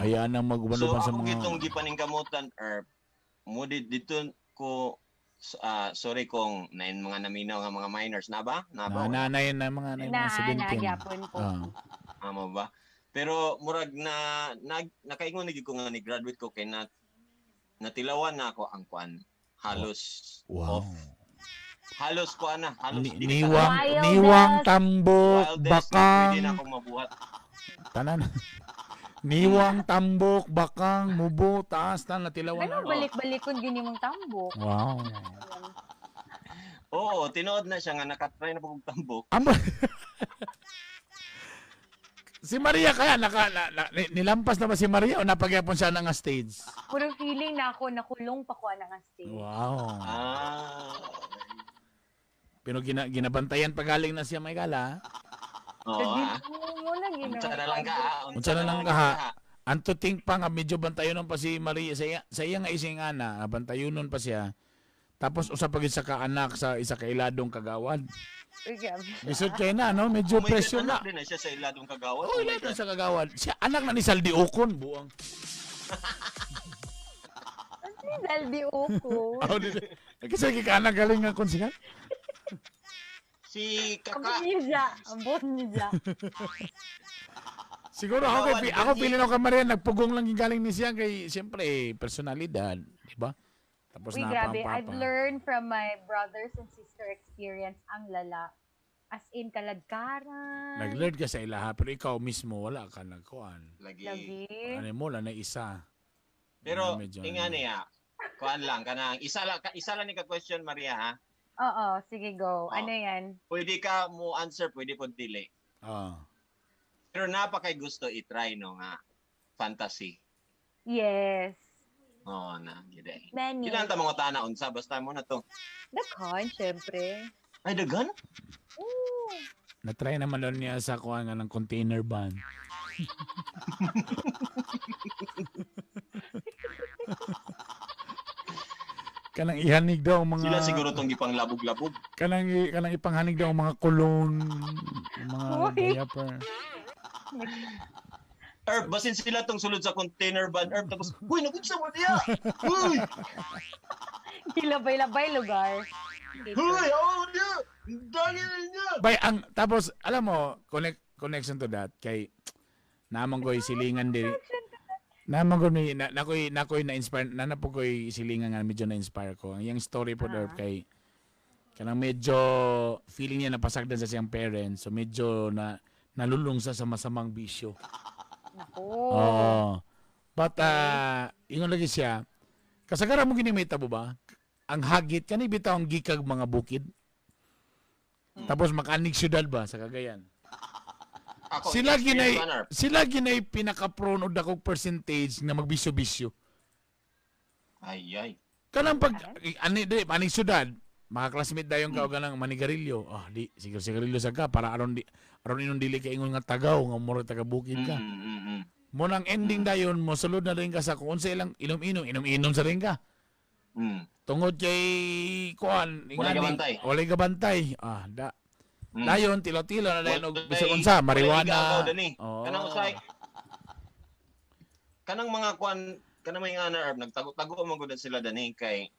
Aya na maguban So sa ako mga gitong gipaningkamutan or mo dito ko sorry kung nain mga naminaw nga mga minors na ba? Na ba? Na, nanay na mga na, Na, mga na, 17. gyapon po. Ah. Amo ba? Pero murag na, nakaingon na gyud ko nga ni graduate ko kay na natilawan na ako ang kuan. Halos Wow. off. Halos kuan na, halos dili Niwang tanan. niwang tambok Wildest na bakang pwede na akong mabuhat. tanan. Niwang tambok bakang mubo taas tan natilawan Ano na. balik-balikon gini mong tambok? Wow. Oo, tinuod na siya nga nakatry na pag tambok. Amo. Si Maria kaya naka nilampas na ba si Maria o napagyapon siya na nga stage? Puro feeling na ako nakulong pa ko ana nga stage. Wow. Ah. Pero ginabantayan pa galing na siya may gala. Oo. Ah. Mo na gina. Unsa na lang ka? Ah. Unsa na lang ka ha? Anto think pa nga medyo bantayonon pa si Maria sa iya nga ising ana, bantayonon pa siya. Tapos usa pa gid sa kaanak sa isa ka iladong kagawad. Uy, grabe. Lisod kay na no, medyo Oh my God, pressure na. anak din na siya sa iladong kagawad. Oh, iladong sa kagawad. Siya anak na ni Saldi Ocon buang. Ano Saldi Ocon? Oh, di. Kasi kay kaanak galing nga konsehan. Si Ambot Kaka. niya siya. Ambot niya siya. Siguro ako kay, ako pili na kay Maria nagpugong lang yung galing ni siya kay siyempre personalidad, di ba? Tapos Uy, na grabe. ang papa. I've learned from my brothers and sister experience ang lala. As in, kaladkaran. Nag-learn ka sa ilaha, pero ikaw mismo wala ka nagkuan. Lagi. Lagi. Ano mo, wala na isa. Pero Ano, medyo tinga ano. niya, kuan lang kanang isa lang ni ka question, Maria, ha. Oo, sige, go. Oh. Ano yan? Pwede ka mo answer, pwede po dili. Ah. Pero napakay gusto i-try no nga fantasy. Yes. Oo na, gid eh. Many. Kailangan ta mga tana unsa basta mo na to. Daghan, syempre. Ay, daghan. Oo. Na-try naman daw niya sa kuan nga ng container van. Kanang ihanig daw ang mga Sila siguro tong gipang labog-labog. Kanang ipanghanig daw ang mga cologne, ang mga Uy. diaper. Erp, basin sila tong sulod sa container van, Erp, tapos, "Uy, nagunsa mo niya!" Uy! Hilabay-labay lugar. Uy, oh niya! Dali niya! Bay ang tapos alam mo connection to that kay namang ko'y silingan diri. Namang ko ni na, nakoy na inspire na na po ko'y silingan nga medyo na inspire ko. Ang iyang story po uh kay kanang medyo feeling niya napasagdan sa siyang parents, so medyo na nalulung sa masamang bisyo. Naku. Oo. But ingon lagi siya, kasagaran mo gini may tabo ba? Ang hagit kani bitaw ang gikag mga bukid. Tapos makanig syudad ba sa Cagayan? Ako, Sila ginay experience man, Erp. sila ginay pinaka-prone og dakong percentage na magbisyo-bisyo. Ay, ay. Kanang pag ani di aning syudad, maka-classmate dayon ka og kanang manigarilyo. Ah, di siguro sigarilyo sa ka para aron di aron inon dili ka ingon nga tagaw nga murag taga bukid ka. Mo nang ending dayon mo sulod na rin ka sa kung unsa ilang inom-inom, inom-inom sa rin ka. Tungod kay kuan, Walay gabantay. Walay gabantay. Ah, da. Dayon tilo-tilo na dayon og Walay- bisag unsa, walay marijuana. igagaw dani. Oo. Kanang usay. Kanang mga kuan, kanang mga ana, Erp, nagtago-tago man gud sila dani kay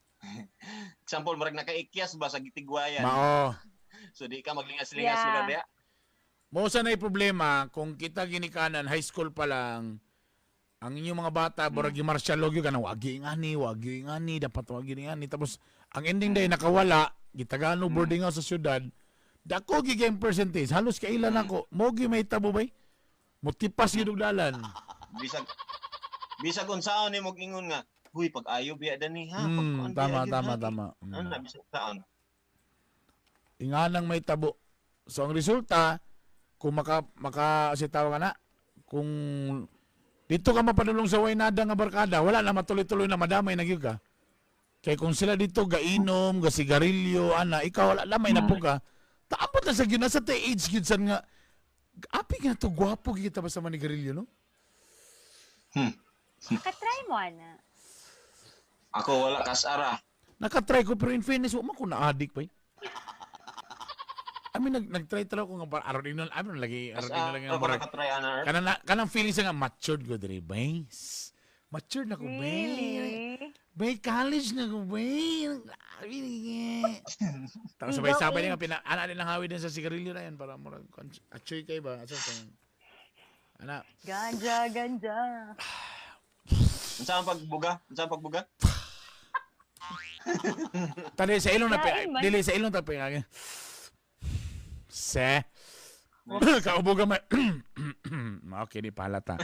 example murag nakaikyas ba sa gitigwayan. Mao. So di ka maglingas-lingas Yeah. lugar diya. Mo sa na'y problema kung kita ginikanan high school pa lang ang inyong mga bata murag mm. Martial law gyud kanang wagi ngani, wagi ngani, dapat wagi ngani. Tapos ang ending day nakawala, gitagano boarding house sa syudad. Dako gyud kay percentage, halos kailan ako. Mo gyud may tabo bay. Mutipas gyud og dalan. Bisag bisag unsaon ni mog ingon nga, "Huy, pag-ayo biya dani ha." Pagkuan biya Tama, gyud, tama, ha." tama. Ano na bisag taon. Inganang may tabo. So ang resulta, kung maka maka si tawag ka na, kung dito ka mapadulong sa Waynada nga barkada, wala na matuloy-tuloy na madamay na gyud ka. Kay kung sila dito gainom, gasigarilyo, ana, ikaw wala lamay na po ka. Taapot na sa gyud nasa te age gyud san nga api nga to gwapo gyud kita basta manigarilyo, no? Nakatry mo, ana. Ako wala kasara. Nakatry ko pero in fairness wa man ko na-addict pa. Eh. I mean, nag-try try ko nga para aron inon, I mean, lagi aron inon lagi Kasara nga ko murag nakatry ana, Erp. kanang kanang feeling sa nga matured ko diri, bay. Matured na ko, bay. Really? Bay, college na ko, bay. Tapos Legal sabay-sabay age. nga pina ana din ang hawi din sa sigarilyo na yan para murag atchoy kay ba? Asa to? Ana, Ganja, ganja. Unsa ang pagbuga? Unsa ang pagbuga? tali sa ilong na Lain man. dili sa ilong ta pa. Se. Kaubo gamay. Okay, di pahalata.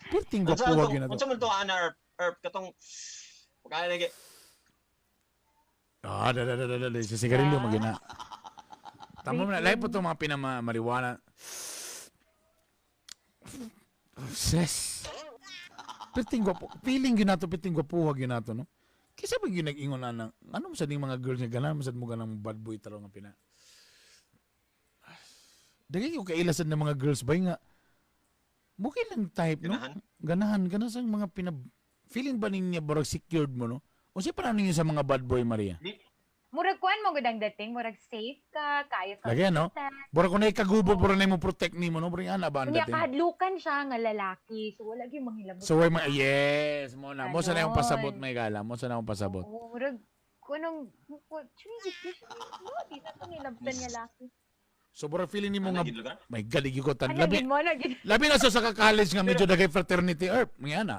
Perting Unsa gwapo ang gyud na to. unsa man to ana, Erp? Erp katong pagkain lagi. Ah, da da da da da sa sigarilyo magina. Tama mo na, lahi po itong mga pinama marijuana. Ses. Perting gwapo. Feeling gyud nato, perting gwapo gyud nato, no? Kaysa ba gyud nag-ingon na ng, ano mo sa ding mga girls nga ganahan mo sad mo ganang bad boy taro nga pina. Dagay ko kailasan ng mga girls ba nga Mukha lang type, no? Ganahan? Ganahan, ganahan sa mga pina... Feeling ba ninyo barag secured mo, no? O siya parang ninyo sa mga bad boy, Maria? Murag kuan mo gud ang dating, murag safe ka, kaya ka. Lagi, no? Bura ko na ikagubo, bura na mo protect nimo, no? Bura ana ba ang Unya dating? kahadlukan siya nga lalaki. So wala gyud manghilabot. So, way mga, yes, mo na. Mo sa na yung pasabot, Ganon. may gala. Mo sa na yung pasabot. Oo, murag kunong no, di na to nilabtan nga lalaki. So, bura feeling nimo Ana nga, gid lugar? my God, igi ko tan. Ano Labi, gid mo na gid. labi na sa college nga medyo dagay fraternity, erp, mga ana.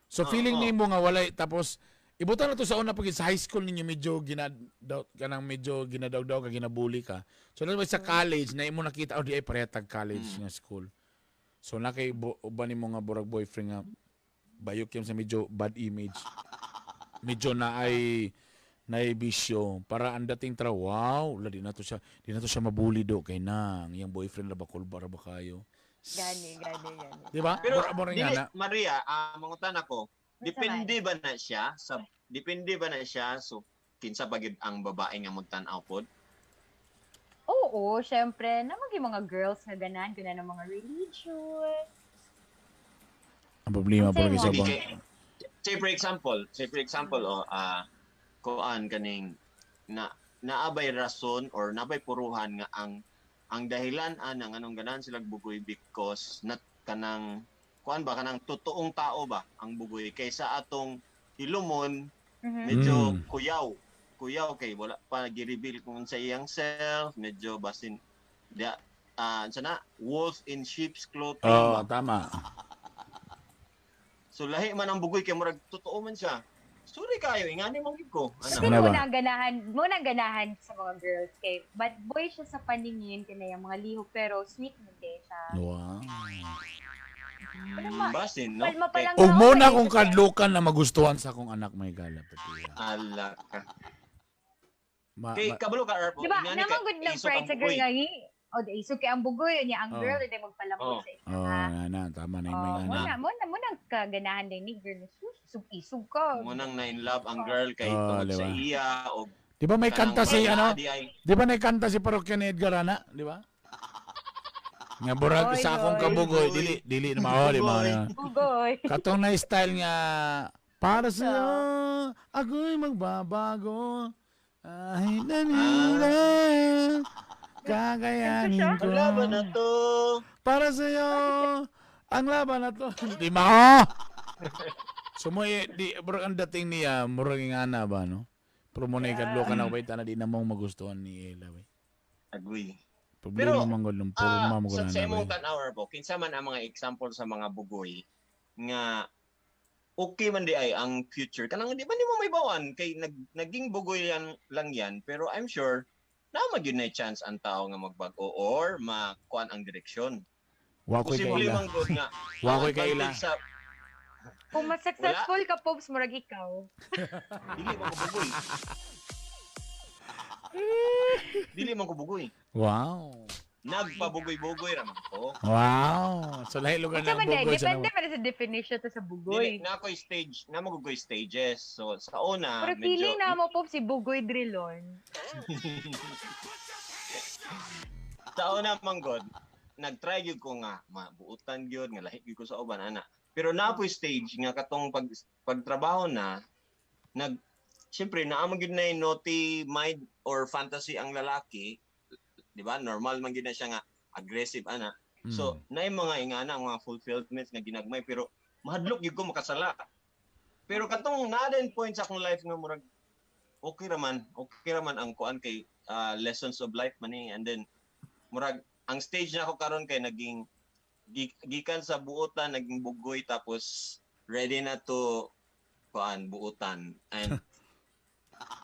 So Oo, feeling oo. nimo nga walay, tapos ibutan na to sa una pag sa high school ninyo medyo ginadaw kanang medyo ginadawdaw ka, ginabully ka. So na sa college na imo nakita, oh, di ay pareha tag college nga school. So na kay uban nimo nga burag boyfriend nga bayok yung sa medyo bad image. Medyo na ay naibisyo para ang dating tra, wow, wala, di na to siya mabully do kay na ang iyang boyfriend ra ba, kulba ra ba kayo. Gani, gani, gani. Di ba? Pero Mura dili, nga na. Maria, mangutan ako, Unsa depende ba na siya sa depende ba na siya, so kinsa pa gid ang babae nga magtan-aw pod? Oo, syempre, naman yung mga girls na ganahan ka na ng mga religious. Ang problema Ang po sa Sige, bang say for example, oh, kuan kaning na naabay rason or naabay puruhan nga ang dahilan ana nganong ganahan sila bugoy because not kanang kuan ba, kanang totoong tao ba ang bugoy kaysa atong hilumon, medyo kuyaw kuyaw kay wala pa gi-reveal kung sa iyang self, medyo basin dia, sana wolf in sheep's clothing Oh, ba? Tama. So lahi man ang bugoy kay murag totoo man siya. Sorry kayo, ingani man gyud ko. Ano? Kasi Ano ba? muna ang ganahan sa mga girls kay bad boy siya sa paningin kay yung mga lihok pero sweet man din siya. Wow. Ano ma- Basin, no? Palma pa lang Og mo na eh, akong kasi- kadlukan na magustuhan sa akong anak may gala pati. Ala ka. Ma, Kay kabalo ka, Arpo. Di ba? Ingani Naman kay good lang isog pride ang sa girl bugoy. nga hi. O di isog kay ang bugoy niya ang girl hindi magpalambot sa isa. Oh, na, na, tama na yung Oh, mga mo na. na mo na mo na kaganahan din ni girl. Sus, isog isog ka. Munang na in love ang girl kay Oh, tungod di sa ba? iya o Di ba may kanta si ano? di ay Di ba may kanta si parokya ni Edgar ana, di ba? Nga burag Oy, sa akong oy. kabugoy, dili dili na mao, di ba? Bugoy. Katong na style nga para sa ako'y magbabago. Ay, nanila, kakayanin ko. Ang laban na to. Para sa'yo, ang laban na to. Di mao! So mo eh, di murag ang dating niya, murag nga na ba, no? Pero mo na ikadlo ka na ba, na di na mong magustuhan ni Ella, ba? Agree. Problema Pero, man gud nung puro mo sa, na sa imong ba. tan-aw, Arpo, kinsa man ang mga example sa mga bugoy nga okay man di ay ang future, kanang di ba nimo may bawan kay naging bugoy yan lang yan, pero I'm sure na magyud na chance ang tao nga magbag-o or makuan ang direksyon. Wa ko'y Posible kaila. man gud nga Wa ang ko'y kaila. advantage sa Kung mas successful ka, Popes, murag ikaw. Dili man ko bugoy. Dili man ko bugoy. Wow. Nagpabugoy-bugoy ra man ko. Wow. So lahi lugar Unsa na man ang day, bugoy sa depende pa rin sa definition to sa bugoy. Dili na ako'y stage, na magugoy stages. So sa una, Pero medyo feeling na mo, Pops, si Bugoy Drilon. Sa una man god, nagtry gyud ko nga mabuotan gyud nga lahi gyud ko sa uban ana. Pero na po'y stage nga katong pagtrabaho na nag siyempre naa man gyud na naughty mind or fantasy ang lalaki, di ba? Normal man gyud na siya nga aggressive ana. So, naay mga ingana ang mga fulfillments nga ginagmay pero mahadlok gyud ko makasala. Pero katong naa din point sa akong life nga murag okay ra man ang kuan kay lessons of life man ni, and then murag ang stage na ako karon kay naging gikan sa buotan naging bugoy, tapos ready na to kuan buotan and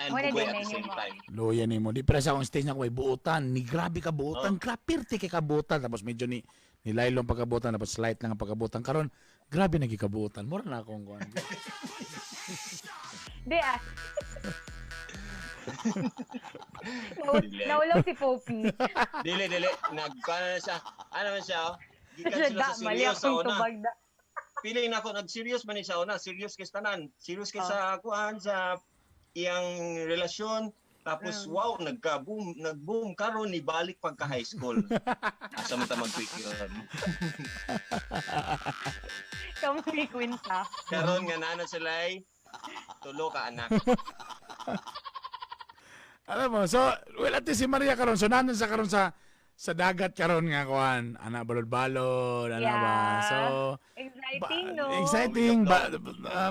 Wala bugoy din at the na same nimo. time. Loya nimo. Di para sa akong stage na ko ay buotan. Ni grabe ka buotan. Oh. Grapirte kay kabuotan. Tapos medyo ni nilaylong pagkabuotan tapos light lang ang pagkabuotan. Karon grabe nagi kabuotan. Mura na akong kuan. Di ah. Naulaw si Poppy. Dili, dili, nagkuan na siya. Ano man siya, oh? Gikan sila Da, sa mali serious sa akong una. tubag da. Feeling na ako nag-serious man ni sa una, serious kay sa tanan, serious kay Oh. sa kuan sa iyang relasyon. Tapos wow, nagka-boom, nag-boom karon ni balik pagka high school. Asa man ta mag-quick yun. Kamu ni Quinta. Karon nga nana sila ay tulo ka anak. Alam mo, so, well, at least si Maria karon so nandun sa karon sa dagat karon nga kuan, ana balod-balod, ana ba. Yeah. So, Exciting, no? Exciting.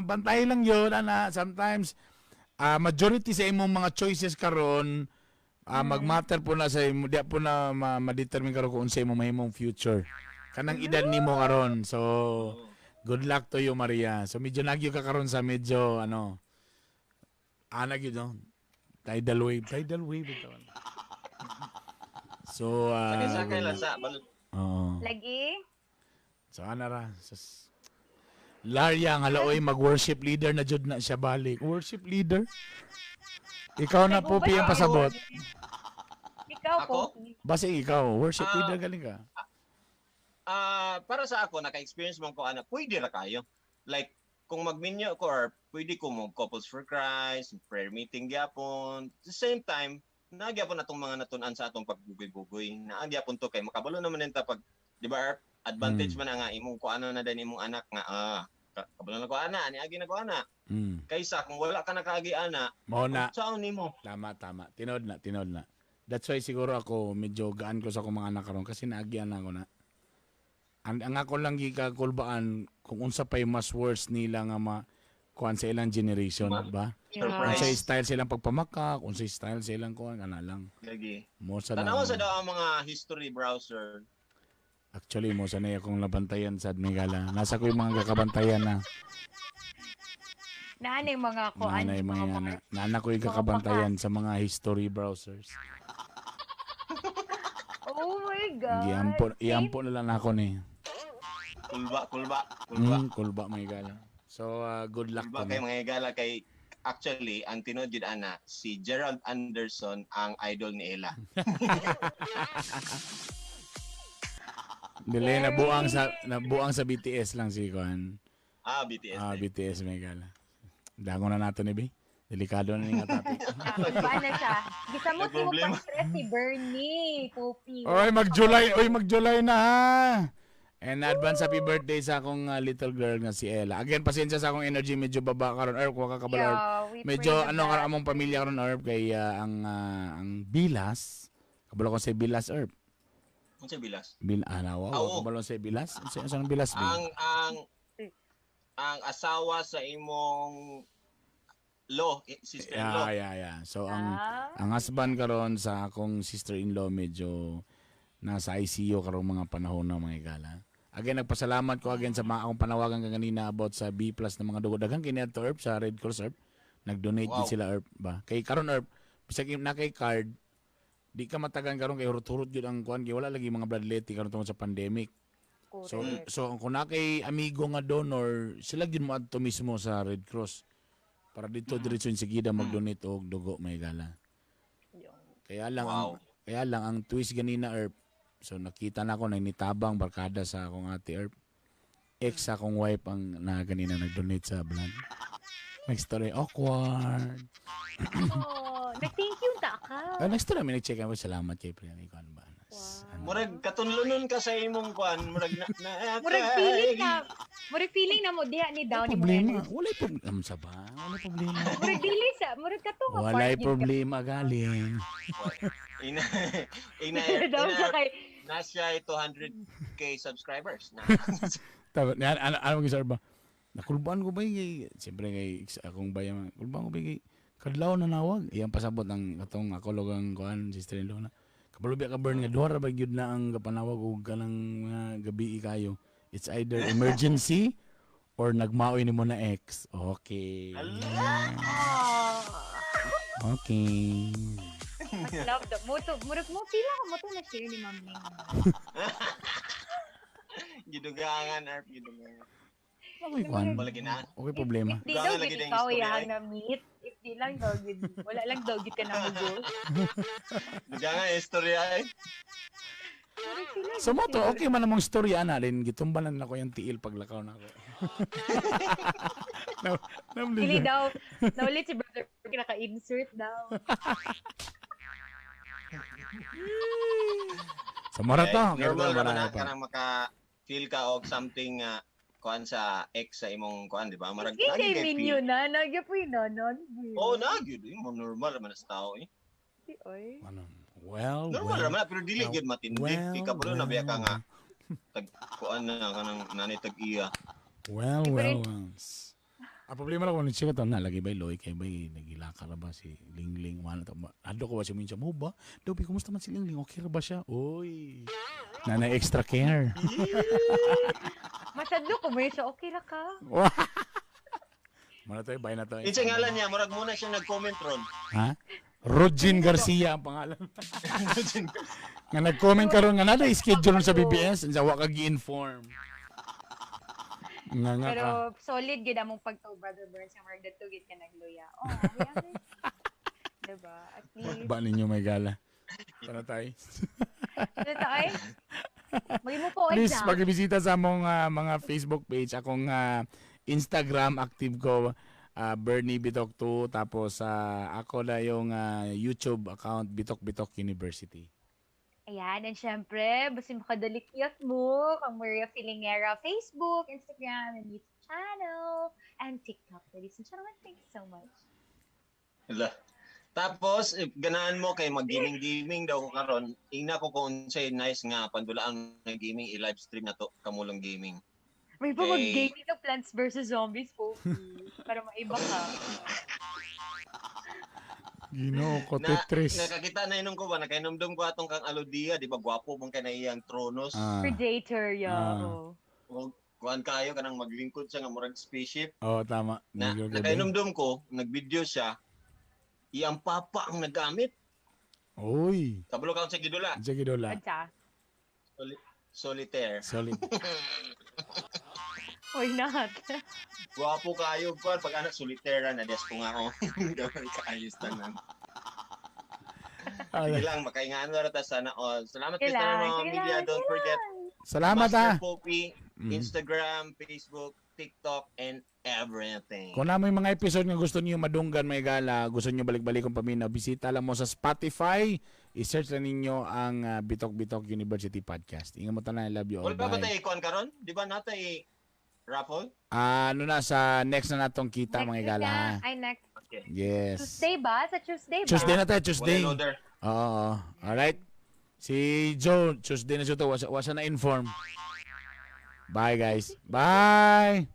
Bantay lang yun, ana. Sometimes, majority sa imong mga choices karon magmatter po na sa imo, di po na ma-determine karon kung unsa imong mahimong future. Kanang edad nimo karon. So, Good luck to you, Maria. So medyo nagyo ka karon sa medyo ano ana gyud, no? Tidal wave, tidal wave ito. So Sakay-sakay lang sa balot. Oo. Lagi. So ana ra. Sus. Larya nga laoy mag-worship leader na jud na siya balik. Worship leader. Ikaw na po ang pasabot. Ikaw Ako? po. Basta ikaw, worship leader galing ka. Para sa ako, naka-experience man ko ana, pwede ra kayo. Like kung magminyo ko or pwede ko mo Couples for Christ, prayer meeting gyapon. At the same time, nagyapon atong mga natun-an sa atong pagbugoy-bugoy. Naagyapon to kay makabalo naman ta pag, di ba, Erp? Advantage man na nga imong kuano na din imong anak nga kabalo na ko ana, ani agi na ko ana. Kaysa kung wala ka nakaagi ana, Mao na. unsaon nimo? Tama, tama. Tinod na, tinod na. That's why siguro ako medyo gaan ko sa akong mga anak karon kasi naagian na ako na. Ang ako lang gikakulbaan kung unsa pa'y mas worse nila nga ma kuan sa ilang generation, ba? Surprise. Unsay style silang pagpamakak, unsay style silang kuan ana lang. Lagi. Mo sa Tanawa lang. sa daw ang mga history browser. Actually, mo sa na akong nabantayan sa Migala. Nasa ko yung mga kakabantayan na. Naanay mga kuan. Naanay mga ana. Naana ko yung kakabantayan sa mga history browsers. Oh my God. Giampo, iampo na lang ako ni. Kulba, kulba, kulba. Kulba mga gala. So, good luck Kulba to kay me. mga higala kay actually ang tinuod jud ana si Gerald Anderson ang idol ni Ella. Dili, nabuang sa BTS lang si Kuan. Ah, BTS. Ah, BTS may gala. Dango na nato ni B. Delikado na ni nga topic. Paano siya? Gisamot mo Nagproblema. pa-stress si Bernie, Poppy. Oy, mag-July, oy, mag-July na ha. And advance happy birthday sa akong little girl nga si Ella. Again, pasensya sa akong energy medyo baba karon Erp, wa ka kabalo, Erp. Yeah, we Medyo pray the ano karon best. among pamilya karon Erp kay ang Bilas. Kabalo ko sa Bilas, Erp. Unsa bilas? Bil ah, wow, Oo. kabalo sa Bilas. Unsa ang Bilas ba? Ang asawa sa imong lo, sister-in-law. Yeah. So ang husband karon sa akong sister-in-law medyo nasa ICU karong mga panahon na mga igala. Again, nagpasalamat ko again sa mga akong panawagan kanina about sa B+ na mga dugo. Daghang kini ato Erp sa Red Cross Erp. Nag-donate din Wow. sila Erp ba. Kay karon Erp, bisag na kay card, di ka matagan karon kay hurot-hurot gyud ang kuan kay wala lagi mga bloodletting karon tungod sa pandemic. So Correct. so kung na kay amigo nga donor, sila gyud mo adto mismo sa Red Cross para dito diretso yung sigida mag-donate og dugo may gala. Kaya lang ang Wow. kaya lang ang twist ganina Erp. So nakita na ako na nitabang barkada sa akong ate Erp. Ex sa akong wife ang na ganina nag-donate sa blood. Next story, awkward. Oh, nag-thank you ta ka. Ah, next story, may nag-check ako. Salamat kay Priya. Ikaw ba? Ano? Murag katunlonon ka sa imong kuan, murag na Murag feeling na mo diha ni down ni Problema. Walay problema. Sa ba? Walay problema. Murag dili sa murag kato nga Walay part yun. problema galing. Ina ina Down siya ina kay na siya 200K subscribers na. Tapos, ano mag ba? Nakulbaan ko ba yung kay, siyempre kay akong bayan, kulbaan ko ba yung kay, kadlaw na nawag. Iyang pasabot ang katong ako logang kuan, sister-in-law na. Kabalubi ka burn nga, duha ra ba gyud na ang kapanawag og kanang mga gabi kayo. It's either emergency or nagmaoy nimo na ex. Okay. Okay. Mas love the mo to murag mo pila ka mo to na share ni Ma'am Ning. Gidugangan Erp, gidugangan. Okay, kuan. Wala gina. Okay, problema. If di daw Dugangan lagi gid na yung ikaw istorya, yang eh. na meet, if di lang daw gid wala lang daw gid ka na mo. Dugangan yung istorya eh. So mo to, okay man namang storya na rin. Gitumbalan na ko yung tiil paglakaw na ako. No, Dili daw naulit si brother naka-insert daw. So mara to. Eh, normal Kaya ra man na pa. kanang maka feel ka og something nga kuan sa ex sa imong kuan, di ba? Marag Hindi lagi kay kay minyo feel. na nagyapoy na non. Oh, na gyud mo normal ra man sa tao eh. Oy. Ano? Well, Normal well, ra man na, pero dili well, gyud matindi. well, Kay kabalo na biya ka well. nga tag kuan na kanang nanay tag iya. Well, Pero well, well. Ang problema lang kung siya to na lagi bay loy kay bay nagilaka ra ba si Lingling, wala to. Ado ko ba siya minsan mo ba? Dobi, kumusta man si Lingling? Okay ra ba siya? Oy. Nana extra care. Masadlo ko mo siya, okay ra ka? Muna tayo, bye na tayo. Unsa ngalan niya, murag muna siya nag-comment ron. Ha? Rogin Garcia ang pangalan. Nga nag-comment karon nga nada schedule sa BBS, unsa wa ka gi-inform. Nga nga Pero ka. solid gid among pagtuo, Brother Burns, nga murag dadto gid ka nagluya. Oh, we understand. Diba? At least. Ba ninyo may gala. Sana tayo. Ano tayo? Magimo po Please, exam. pagbisita sa among mga Facebook page, akong Instagram active ko, Bernie Bitok 2, tapos ako na yung YouTube account Bitok Bitok University. Ayan, and syempre, basta makadalikyat mo kang Maria Filingera, Facebook, Instagram, and YouTube channel, and TikTok. Ladies and gentlemen, thank you so much. Hala. Tapos, if ganahan mo kay mag-gaming-gaming daw ko karon, ingna ko kung unsay nice nga pandulaan nga gaming i-live stream na to Kamulong Gaming. May pa Okay. mag-gaming ng Plants vs. Zombies, Poki. Para maiba ka. Ginoo ko, Na, Tetris. nakakita na inom ko ba, nakainomdom ko atong kang Alodia, di ba gwapo mong kay na iyang Tronos. Predator, yeah. Ah. Oh. O, kuan kayo kanang maglingkod siya nga murag spaceship. Oh, tama. Na Medyo gabi. nakainomdom ko, nagvideo siya. Iyang papa ang nagamit. Uy. Kabalo ka sa gidula. Sige, Dola. Adya. Solitaire. Solid. Why not? Gwapo kayo kuan pag anak solitaire na des ko nga ako. Gawin kaayos tanan. Sige lang, makaingaan na ta sana all. Salamat Sige kay tanan lang, mga sige media. lang, Don't sige forget Salamat Master ah. Poppy, Instagram, Facebook, TikTok, and everything. Kung na may mga episode nga gusto niyo madunggan may gala, gusto niyo balik-balik kung paminaw, bisita lang mo sa Spotify, i-search lang ninyo ang Bitok Bitok University Podcast. Ingat mo tanan, I love you all. Wala pa ba Bye. tayo ikuan karon? Di ba natay raffle? Ah, ano na sa next na natong kita Next mga week gala. na. Ha? Ay, next. Okay. Yes. Tuesday ba? Sa Tuesday ba? Tuesday na tayo, Tuesday. Wala order. Oo. oo. Alright. Si Joe, Tuesday na siya to. Wasa na inform. Bye guys. Bye.